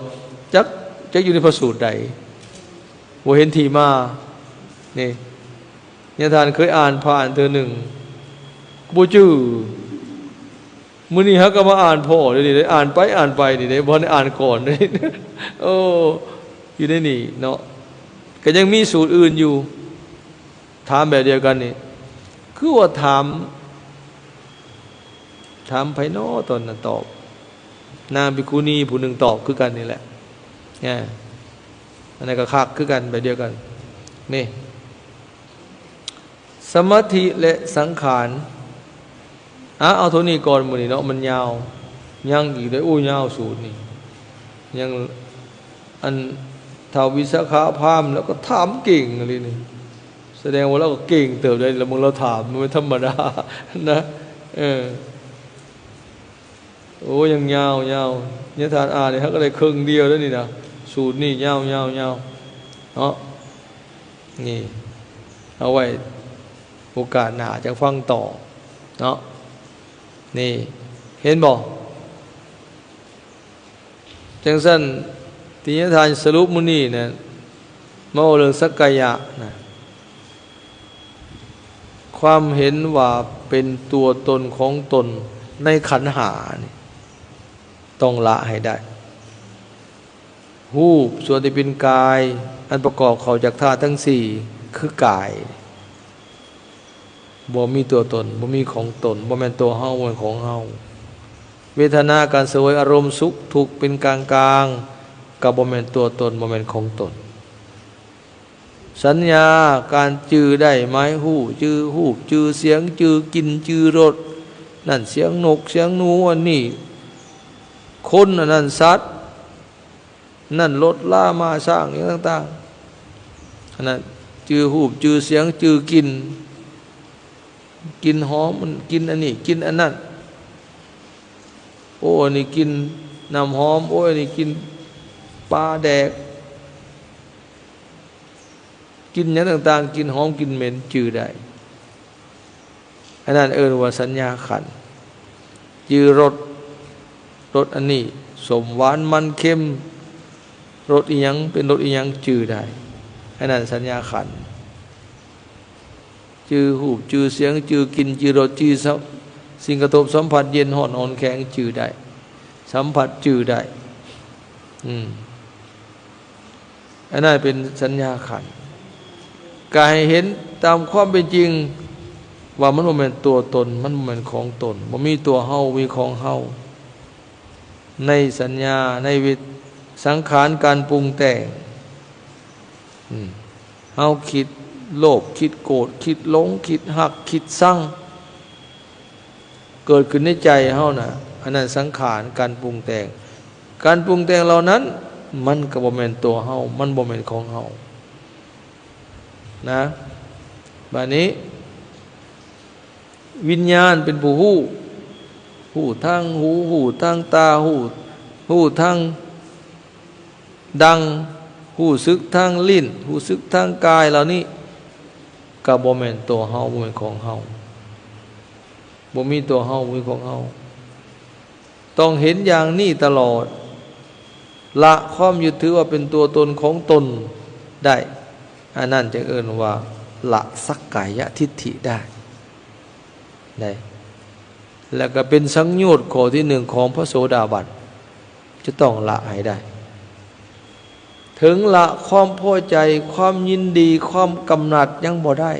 ຈັກ ຈັກຢູ່ໃນພະສູດໃດ ບໍ່ເຫັນທີ່ມາ. ນີ້ ຍາທ່ານເຄີຍອ່ານຜ່ານເທື່ອໜຶ່ງ ບໍ່ຈື່. ມື້ນີ້ເຮົາກໍມາອ່ານພໍ້ເດ ນີ້ເດ້ ອ່ານໄປອ່ານໄປນີ້ເດ້ ບໍ່ໄດ້ອ່ານກ່ອນເດ້. ໂອ້ ຢູ່ໃນນີ້ເນາະ ກໍຍັງມີສູດອື່ນຢູ່. ຖາມແບບດຽວກັນນີ້ ຄືວ່າຖາມ ຖາມໃຜນໍ ຕອນນັ້ນຕອບ ນາງພິກຂຸນີຜູ້ໜຶ່ງຕອບຄືກັນນີ້ແຫຼະ. ອາ ອັນນັ້ນກໍຄັກຄືກັນ ແບບດຽວກັນ. ນີ້ ສະມາທິ ແລະ ສັງຂານ. ອາ ເອົາເທົ່ານີ້ກ່ອນມື້ນີ້ເນາະ ມັນຍາວ ຍັງອີກເດ້. ໂອ້ ຍາວສູດນີ້ ຍັງ ອັນ ທ້າວວິສາຂະພາມ ລາວກໍຖາມເກັ່ງອີ່ຫຼີນີ້ ສະແດງວ່າລາວກໍເກັ່ງເຕີບໄດ໋ ລະເບິ່ງລາວຖາມ ບໍ່ແມ່ນທຳມະດານະ. ເອີ ໂອ້ ຍັງຍາວ ຍາວ ຍາທ່ານອ່ານນີ້ ເຮົາກໍໄດ້ເຄິ່ງດຽວແລ້ວນີ້ນະ ສູດນີ້ຍາວ ຍາວ ຍາວເນາະ. ນີ້ ເອົາໄວ້ໂອກາດໜ້າຈັ່ງຟັງຕໍ່ເນາະ. ນີ້ ເຫັນບໍ່? ຈັ່ງຊັ້ນ ທີ່ຍາທ່ານສະຫຼຸບມື້ນີ້ນະ ມາເວົ້າເລື່ອງສັກກາຍະນະ ຄວາມເຫັນວ່າເປັນຕົວຕົນຂອງຕົນໃນຂັນຫ້ານີ້ ຕ້ອງລະໃຫ້ໄດ້. ຮູບສ່ວນທີ່ເປັນກາຍ ອັນປະກອບເຂົ້າຈາກທາດທັງສີ່ ຄືກາຍ ບໍ່ມີຕົວຕົນ ບໍ່ມີຂອງຕົນ ບໍ່ແມ່ນຕົວເຮົາ ບໍ່ແມ່ນຂອງເຮົາ. ເວທະນາ ການສະຫວຍອາລົມສຸກທຸກ ເປັນກາງໆ ກໍບໍ່ແມ່ນຕົວຕົນ ບໍ່ແມ່ນຂອງຕົນ. ສັນຍາ ການຈື່ໄດ້ໝາຍຮູ້ ຈື່ຮູບ ຈື່ສຽງ ຈື່ກິ່ນ ຈື່ລົດ ນັ້ນສຽງນົກ ສຽງໜູ ອັນນີ້ຄົນ ອັນນັ້ນສັດ ນັ້ນລົດລາມ້າຊ້າງ ຫຍັງຕ່າງໆ ອັນນັ້ນຈື່ຮູບ ຈື່ສຽງ ຈື່ກິ່ນ ກິ່ນຫອມ ມັນກິ່ນອັນນີ້ ກິ່ນອັນນັ້ນ ໂອ້ ອັນນີ້ກິ່ນນ້ຳຫອມ ໂອ້ ອັນນີ້ກິ່ນປາແດກ ກິ່ນຫຍັງຕ່າງໆ ກິ່ນຫອມ ກິ່ນເໝັນ ຈື່ໄດ້ ອັນນັ້ນເອີ້ນວ່າສັນຍາຂັນ ຈື່ລົດ ລົດອັນນີ້ສົ້ມ ຫວານ ມັນ ເຄັມ ລົດອີ່ຫຍັງ ເປັນລົດອີ່ຫຍັງ ຈື່ໄດ້ ອັນນັ້ນສັນຍາຂັນ ຈື່ຮູບ ຈື່ສຽງ ຈື່ກິ່ນ ຈື່ລົດ ຈື່ສະ ສິ່ງກະທົບສຳຜັດ ເຢັນ ຮ້ອນ ອ່ອນ ແຂງ ຈື່ໄດ້ ສຳຜັດ ຈື່ໄດ້ ອືມ ອັນນັ້ນເປັນສັນຍາຂັນ ກະໃຫ້ເຫັນຕາມຄວາມເປັນຈິງວ່າມັນບໍ່ແມ່ນຕົວຕົນ ມັນບໍ່ແມ່ນຂອງຕົນ ບໍ່ມີຕົວເຮົາ ມີຂອງເຮົາ ໃນສັນຍາ ໃນເວທ ສັງຂານ ການປຸງແຕ່ງ ອືມ ເຮົາຄິດໂລບ ຄິດໂກດ ຄິດຫຼົງ ຄິດຮັກ ຄິດຊັງ ເກີດຂຶ້ນໃນໃຈເຮົານະ ອັນນັ້ນສັງຂານ ການປຸງແຕ່ງ ການປຸງແຕ່ງເຫຼົ່ານັ້ນ ມັນກໍບໍ່ແມ່ນຕົວເຮົາ ມັນບໍ່ແມ່ນຂອງເຮົານະ ບາດນີ້ ວິນຍານເປັນຜູ້ຮູ້ ຮູ້ທາງຫູ ຮູ້ທາງຕາ ຮູ້ ຮູ້ທາງດັງ ຮູ້ສຶກທາງລີ້ນ ຮູ້ສຶກທາງກາຍເຫຼົ່ານີ້ ກໍບໍ່ແມ່ນຕົວເຮົາ ບໍ່ແມ່ນຂອງເຮົາ ບໍ່ມີຕົວເຮົາ ບໍ່ມີຂອງເຮົາ ຕ້ອງເຫັນຢ່າງນີ້ຕະຫຼອດ ລະຄວາມຍຶດຖືວ່າເປັນຕົວຕົນຂອງຕົນໄດ້ ອັນນັ້ນຈຶ່ງເອີ້ນວ່າລະສັກກາຍະທິດຖິໄດ້ ໄດ້ ແລ້ວກໍເປັນສັງໂຍດຂໍ້ທີໜຶ່ງຂອງພະໂສດາບັນ ຈະຕ້ອງລະໃຫ້ໄດ້ ເຖິງລະຄວາມພໍໃຈ ຄວາມຍິນດີ ຄວາມກຳໜັດຍັງບໍ່ໄດ້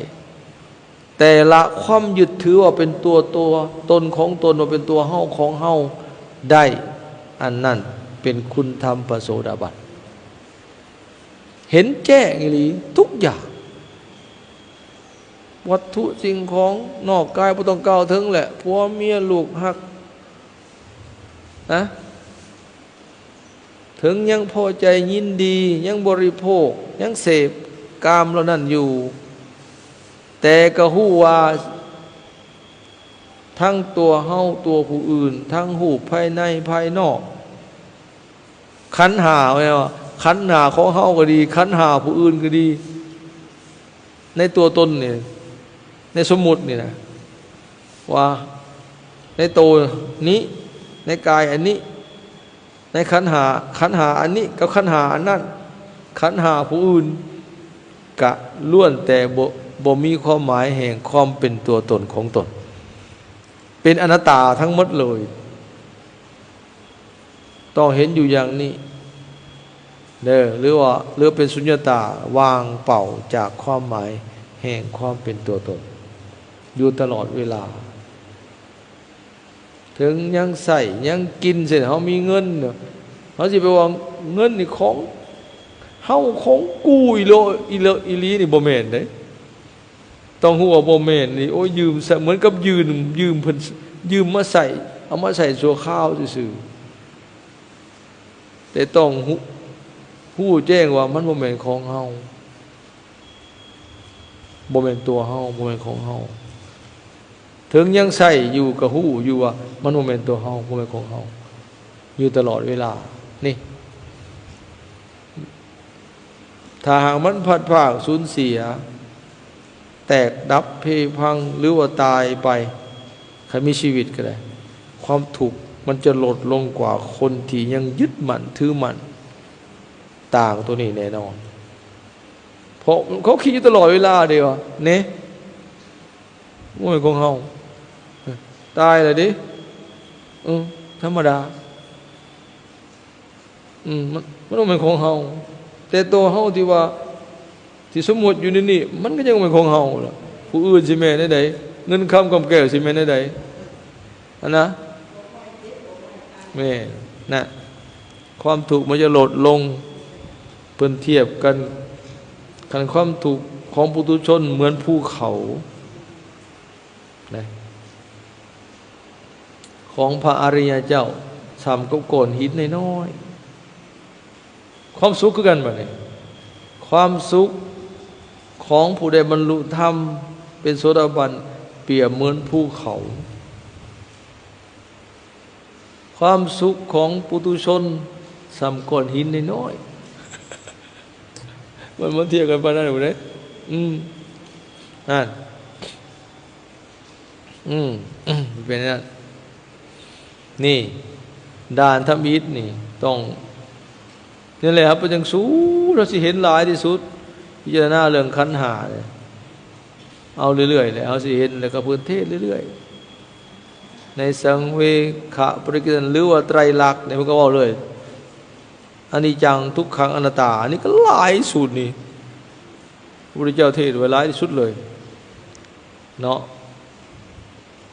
ແຕ່ລະຄວາມຍຶດຖືວ່າເປັນຕົວ ຕົວຕົນຂອງຕົນ ວ່າເປັນຕົວເຮົາຂອງເຮົາໄດ້ ອັນນັ້ນເປັນຄຸນທຳພະໂສດາບັນ ເຫັນແຈ້ງອີ່ຫຼີທຸກຢ່າງ ວັດຖຸສິ່ງຂອງນອກກາຍບໍ່ຕ້ອງກ່າວເຖິງແຫຼະ ຜົວເມຍລູກຮັກນະ ເຖິງຍັງພໍໃຈຍິນດີ ຍັງບໍລິໂພກ ຍັງເສບກາມເຫຼົ່ານັ້ນຢູ່ ແຕ່ກໍຮູ້ວ່າ ທັງຕົວເຮົາ ຕົວຜູ້ອື່ນ ທັງຮູບພາຍໃນພາຍນອກ ຂັນຫ້າ ແມ່ນວ່າ ຂັນຫ້າຂອງເຮົາກໍດີ ຂັນຫ້າຜູ້ອື່ນກໍດີ ໃນຕົວຕົນນີ້ ໃນສົມມຸດນີ້ນະ ວ່າໃນໂຕນີ້ ໃນກາຍອັນນີ້ ໃນຂັນຫ້າ ຂັນຫ້າອັນນີ້ກັບຂັນຫ້າອັນນັ້ນ ຂັນຫ້າຜູ້ອື່ນ ກະລ້ວນແຕ່ບໍ່ ບໍ່ມີຄວາມໝາຍແຫ່ງຄວາມເປັນຕົວຕົນຂອງຕົນ ເປັນອະນັດຕາທັງໝົດເລີຍ ຕ້ອງເຫັນຢູ່ຢ່າງນີ້ເດີ ຫຼືວ່າ ຫຼືເປັນສຸນຍະຕາ ວ່າງເປົ່າຈາກຄວາມໝາຍແຫ່ງຄວາມເປັນຕົວຕົນ ຢູ່ຕະຫຼອດເວລາ ເຖິງຍັງໃຊ້ຍັງກິນ ເຊັ່ນເຮົາມີເງິນ ເຮົາຊິໄປວ່າເງິນນີ້ຂອງເຮົາ ຂອງກູອີ່ຫຼີ ອີ່ຫຼີ ອີ່ຫຼີນີ້ບໍ່ແມ່ນເດ້ ຕ້ອງຮູ້ວ່າບໍ່ແມ່ນນີ້ ໂອ້ຍ ຢືມຊະ ເໝືອນກັບຢືມ ຢືມເພິ່ນ ຢືມມາໃຊ້ ເອົາມາໃຊ້ຊົ່ວຄາວຊື່ໆ ແຕ່ຕ້ອງຮູ້ ຮູ້ແຈ້ງວ່າມັນບໍ່ແມ່ນຂອງເຮົາ ບໍ່ແມ່ນຕົວເຮົາ ບໍ່ແມ່ນຂອງເຮົາ ເຖິງຍັງໃຊ້ຢູ່ກໍຮູ້ຢູ່ວ່າມັນບໍ່ແມ່ນຕົວເຮົາ ບໍ່ແມ່ນຂອງເຮົາ ຢູ່ຕະຫຼອດເວລານີ້ ຖ້າຫາກມັນພັດພາກສູນເສຍ ແຕກດັບເພພັງ ຫຼືວ່າຕາຍໄປ ຄັນມີຊີວິດກໍໄດ້ ຄວາມທຸກມັນຈະລົດລົງກວ່າຄົນທີ່ຍັງຍຶດໝັ້ນຖືໝັ້ນ ຕ່າງຕົວນີ້ແນ່ນອນ ເພາະເຂົາຄິດຢູ່ຕະຫຼອດເວລາເດ້ວ່າ ເນ ບໍ່ແມ່ນຂອງເຮົາ ຕາຍແລ້ວເດ້ ເອີ ທຳມະດາ ອືມ ມັນ ມັນບໍ່ແມ່ນຂອງເຮົາ ແຕ່ໂຕເຮົາທີ່ວ່າ ທີ່ສົມມຸດຢູ່ໃນນີ້ ມັນກໍຍັງບໍ່ແມ່ນຂອງເຮົາລະ ຜູ້ອື່ນຊິແມ່ນແນວໃດ ເງິນຄຳກຳແກ້ວຊິແມ່ນແນວໃດ ຫັ້ນນະ ແມ່ນນະ ຄວາມທຸກມັນຈະລົດລົງ ເພິ່ນທຽບກັນ ຄັນຄວາມທຸກຂອງປຸຖຸຊົນເໝືອນພູເຂົານະ ຂອງພະອະລິຍະເຈົ້າສ່ຳກັບກ້ອນຫີນນ້ອຍໆ. ຄວາມສຸກຄືກັນບາດນີ້ ຄວາມສຸກຂອງຜູ້ໃດບັນລຸທຳເປັນໂສດາບັນ ປຽບເໝືອນພູເຂົາ. ຄວາມສຸກຂອງປຸຖຸຊົນສ່ຳກ້ອນຫີນນ້ອຍໆ. ມັນ ມັນທຽບກັນປານນັ້ນບໍ່ໄດ້. ອືມ ນັ້ນ ອືມ ເປັນນັ້ນ. ນີ້ ດ່ານທຳອິດນີ້ຕ້ອງ ນີ້ແຫຼະ ເຮົາໄປຈັ່ງສູດ ເຮົາຊິເຫັນຫຼາຍທີ່ສຸດ ພິຈາລະນາເລື່ອງຂັນຫ້າເລີຍ. ເອົາເລື້ອຍໆ ແຫຼະ ເຮົາຊິເຫັນ ແລ້ວກໍເພິ່ນເທດເລື້ອຍໆ ໃນສັງເວຄະປະລິກິດ ຫຼືວ່າໄຕຣລັກນີ້ ເພິ່ນກໍເວົ້າເລີຍ ອະນິດຈັງ ທຸກຂັງ ອະນັດຕາ. ອັນນີ້ກໍຫຼາຍສູດນີ້ ພະພຸດທະເຈົ້າເທດໄວ້ຫຼາຍທີ່ສຸດເລີຍເນາະ.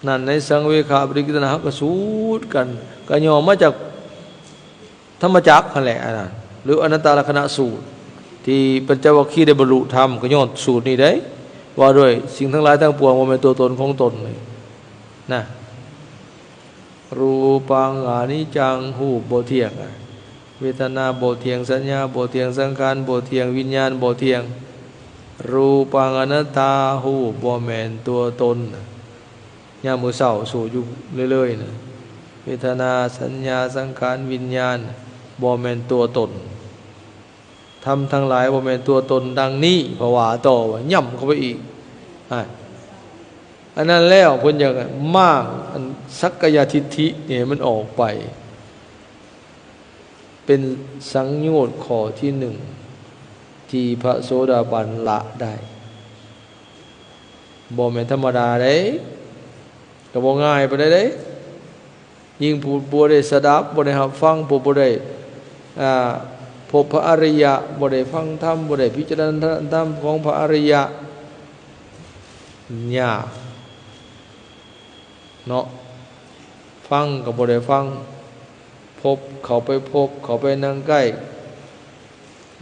ນັ້ນ ໃນສັງເວຄະປະລິກິດ ເຮົາກໍສູດກັນ ກໍຫຍໍ້ມາຈາກ ທຳມະຈັກຫັ້ນແຫຼະ ອັນນັ້ນ ຫຼືອະນັດຕະລັກຂະນະສູດ ທີ່ປັນຈະວັກຄີໄດ້ບັນລຸທຳ ກໍຍ້ອນສູດນີ້ເດ້ ວ່າດ້ວຍສິ່ງທັງຫຼາຍທັງປວງບໍ່ແມ່ນຕົວຕົນຂອງຕົນນີ້ນະ. ຮູປັງອະນິດຈັງ ຮູບບໍ່ທ່ຽງ ເວທະນາບໍ່ທ່ຽງ ສັນຍາບໍ່ທ່ຽງ ສັງຂານບໍ່ທ່ຽງ ວິນຍານບໍ່ທ່ຽງ. ຮູປັງອະນັດຕາ ຮູບບໍ່ແມ່ນຕົວຕົນ. ຍາມມື້ເຊົ້າສູດຢູ່ເລື້ອຍໆນະ ເວທະນາ ສັນຍາ ສັງຂານ ວິນຍານ ບໍ່ແມ່ນຕົວຕົນ. ທຳທັງຫຼາຍບໍ່ແມ່ນຕົວຕົນ ດັ່ງນີ້ ເພາະວ່າຕໍ່ວ່າ ຢ້ຳເຂົ້າໄປອີກ. ອາ ອັນນັ້ນແລ້ວ ເພິ່ນຢາກມ້າງອັນສັກກາຍະທິດຖິນີ້ໃຫ້ມັນອອກໄປ. ເປັນສັງໂຍດຂໍ້ທີໜຶ່ງ ທີ່ພະໂສດາບັນລະໄດ້. ບໍ່ແມ່ນທຳມະດາເດ້ ກໍບໍ່ງ່າຍປານໃດເດ້. ຍິ່ງຜູ້ບໍ່ໄດ້ສະດັບ ບໍ່ໄດ້ຮັບຟັງ ຜູ້ບໍ່ໄດ້ ອ່າ ພົບພະອະລິຍະ ບໍ່ໄດ້ຟັງທຳ ບໍ່ໄດ້ພິຈາລະນາທຳຂອງພະອະລິຍະ ຍາກເນາະ. ຟັງກໍບໍ່ໄດ້ຟັງ ພົບ ເຂົ້າໄປພົບ ເຂົ້າໄປນັ່ງໃກ້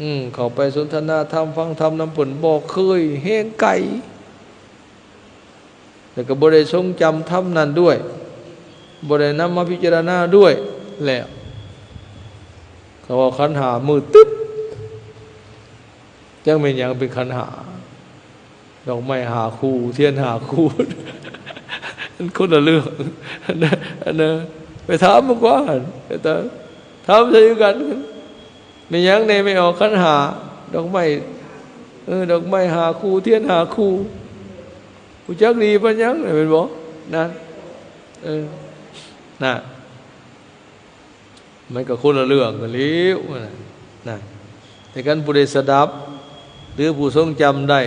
ອືມ ເຂົ້າໄປສົນທະນາທຳ ຟັງທຳນຳເພິ່ນ ບໍ່ເຄີຍ ແຮງໄກ ແລ້ວກໍບໍ່ໄດ້ຊົງຈຳທຳນັ້ນດ້ວຍ ບໍ່ໄດ້ນຳມາພິຈາລະນາດ້ວຍ ແລ້ວກໍວ່າຂັນຫ້າມືດຕຶບ. ຈັກແມ່ນຫຍັງເປັນຂັນຫ້າ ດອກໄມ້ຫ້າຄູ່ ທຽນຫ້າຄູ່ ມັນຄົນລະເລື່ອງ. ອັນນັ້ນ ອັນນັ້ນ ໄປຖາມມັນກວ່າ ໄປຖາມ ຖາມໃສ່ຄືກັນ ແມ່ນຫຍັງແດ່ແມ່ອອກຂັນຫ້າ ດອກໄມ້ ເອີ ດອກໄມ້ຫ້າຄູ່ ທຽນຫ້າຄູ່ ຮູ້ຈັກດີປານຫຍັງ ແມ່ນບໍ່? ນັ້ນ ເອີ ນະ ມັນກໍຄົນລະເລື່ອງກັນແລ້ວນະ ນະ. ແຕ່ຄັນຜູ້ໃດສະດັບ ຫຼືຜູ້ຊົງຈຳໄດ້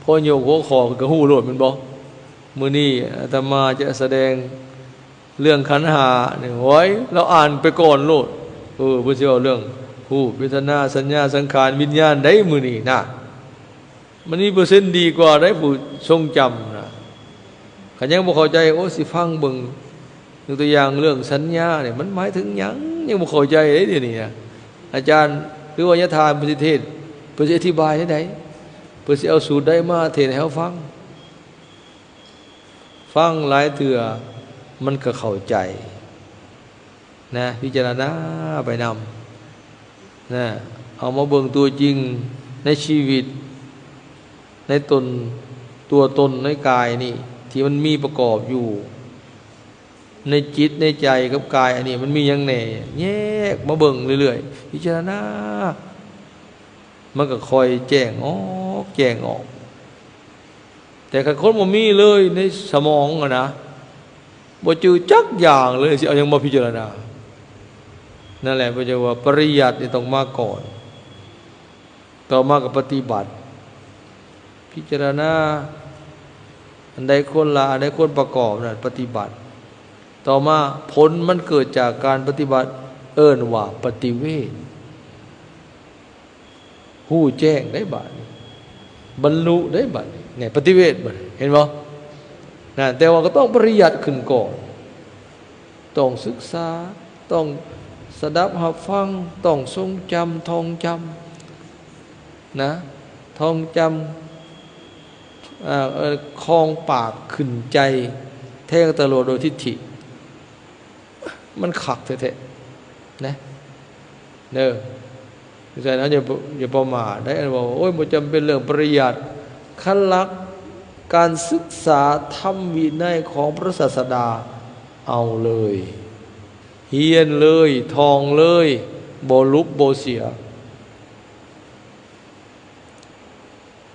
ພໍຍົກຫົວຂໍ້ກໍຮູ້ໂລດ ແມ່ນບໍ່? ມື້ນີ້ອາດຕະມາຈະສະແດງເລື່ອງຂັນຫ້ານີ້ ໂອ້ຍ ລາວອ່ານໄປກ່ອນໂລດ. ເອີ ເພິ່ນຊິເວົ້າເລື່ອງຮູບ ເວທະນາ ສັນຍາ ສັງຂານ ວິນຍານໃດ໋ມື້ນີ້ນະ. ມັນມີເປີເຊັນດີກວ່າໄດ໋ ຜູ້ຊົງຈຳນະ. ຄັນຍັງບໍ່ເຂົ້າໃຈ ໂອ້ ຊິຟັງເບິ່ງ ຍົກຕົວຢ່າງເລື່ອງສັນຍານີ້ ມັນໝາຍເຖິງຫຍັງ? ຍັງບໍ່ເຂົ້າໃຈເດ້ ດຽວນີ້ນະ. ອາຈານ ຫຼືວ່າຍາທ່ານເພິ່ນຊິເທດ ເພິ່ນຊິອະທິບາຍແນວໃດ? ເພິ່ນຊິເອົາສູດໃດມາເທດໃຫ້ເຮົາຟັງ? ຟັງຫຼາຍເທື່ອມັນກໍເຂົ້າໃຈ. ນະ ພິຈາລະນາໄປນຳ ນະ ເອົາມາເບິ່ງຕົວຈິງໃນຊີວິດ ໃນຕົນ ຕົວຕົນໃນກາຍນີ້ ທີ່ມັນມີປະກອບຢູ່ ໃນຈິດໃນໃຈກັບກາຍອັນນີ້ ມັນມີຫຍັງແດ່? ແຍກມາເບິ່ງເລື້ອຍໆ ພິຈາລະນາ ມັນກໍຄ່ອຍແຈ້ງອອກ ແຈ້ງອອກ. ແຕ່ຄັນຄົນບໍ່ມີເລີຍໃນສະໝອງຫັ້ນນະ ບໍ່ຈື່ຈັກຢ່າງເລີຍ ຊິເອົາຫຍັງມາພິຈາລະນາ? ນັ້ນແຫຼະ ເພິ່ນເອີ້ນວ່າປະລິຍັດນີ້ຕ້ອງມາກ່ອນ ຕໍ່ມາກໍປະຕິບັດ ພິຈາລະນາ ອັນໃດຄວນລະ ອັນໃດຄວນປະກອບນັ້ນປະຕິບັດ. ຕໍ່ມາຜົນມັນເກີດຈາກການປະຕິບັດ ເອີ້ນວ່າປະຕິເວດ. ຮູ້ແຈ້ງໄດ້ບາດນີ້ ບັນລຸໄດ້ບາດນີ້ ແນ່ ປະຕິເວດບາດນີ້ ເຫັນບໍ່? ນະ ແຕ່ວ່າກໍຕ້ອງປະລິຍັດຂຶ້ນກ່ອນ ຕ້ອງສຶກສາ ຕ້ອງສະດັບຮັບຟັງ ຕ້ອງຊົງຈຳ ທ່ອງຈຳ ນະ. ທ່ອງຈຳ ເອີ ຄອງປາກຂຶ້ນໃຈ ແທງຕະຫຼວດໂດຍທິດຖິ ມັນຄັກແທ້ໆ ນະ ເດີ. ສະນັ້ນເຮົາຢ່າ ຢ່າປະໝາດໄດ໋ ອັນເວົ້າ ໂອ້ຍ ບໍ່ຈຳເປັນເລື່ອງປະລິຍັດ. ຄັນຫຼັກການສຶກສາທຳວິໄນຂອງພະສາສະດາ ເອົາເລີຍ ຮຽນເລີຍ ທ່ອງເລີຍ ບໍ່ຫຼຸບບໍ່ເສຍ.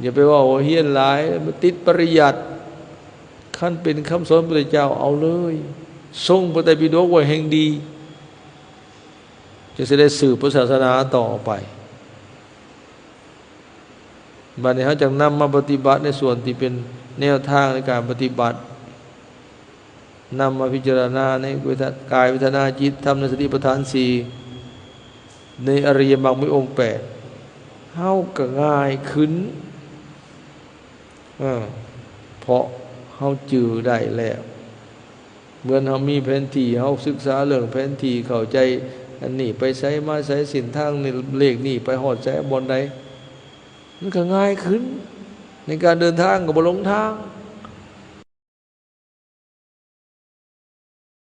ຢ່າໄປເວົ້າວ່າຮຽນຫຼາຍ ມັນຕິດປະລິຍັດ. ຄັນເປັນຄຳສອນພະພຸດທະເຈົ້າ ເອົາເລີຍ ຊົງພະໄຕປິດົກໄວ້ແຮ່ງດີ ຈຶ່ງຊິໄດ້ສືບພະສາສະໜາຕໍ່ໄປ. ບັດນີ້ເຮົາຈັ່ງນຳມາປະຕິບັດໃນສ່ວນທີ່ເປັນແນວທາງໃນການປະຕິບັດ. ນຳມາພິຈາລະນາໃນເວທະ ກາຍເວທະນາຈິດທຳ ໃນສະຕິປະທານສີ່ ໃນອະລິຍະມັກມີອົງແປດ ເຮົາກໍງ່າຍຂຶ້ນ ເອີ ເພາະເຮົາຈື່ໄດ້ແລ້ວ. ເໝືອນເຮົາມີແຜນທີ່ ເຮົາສຶກສາເລື່ອງແຜນທີ່ ເຂົ້າໃຈອັນນີ້ໄປໃສມາໃສ ເສັ້ນທາງນີ້ ເລກນີ້ໄປຮອດໃສ ບ່ອນໃດ ມັນກໍງ່າຍຂຶ້ນ ໃນການເດີນທາງກໍບໍ່ຫຼົງທາງ.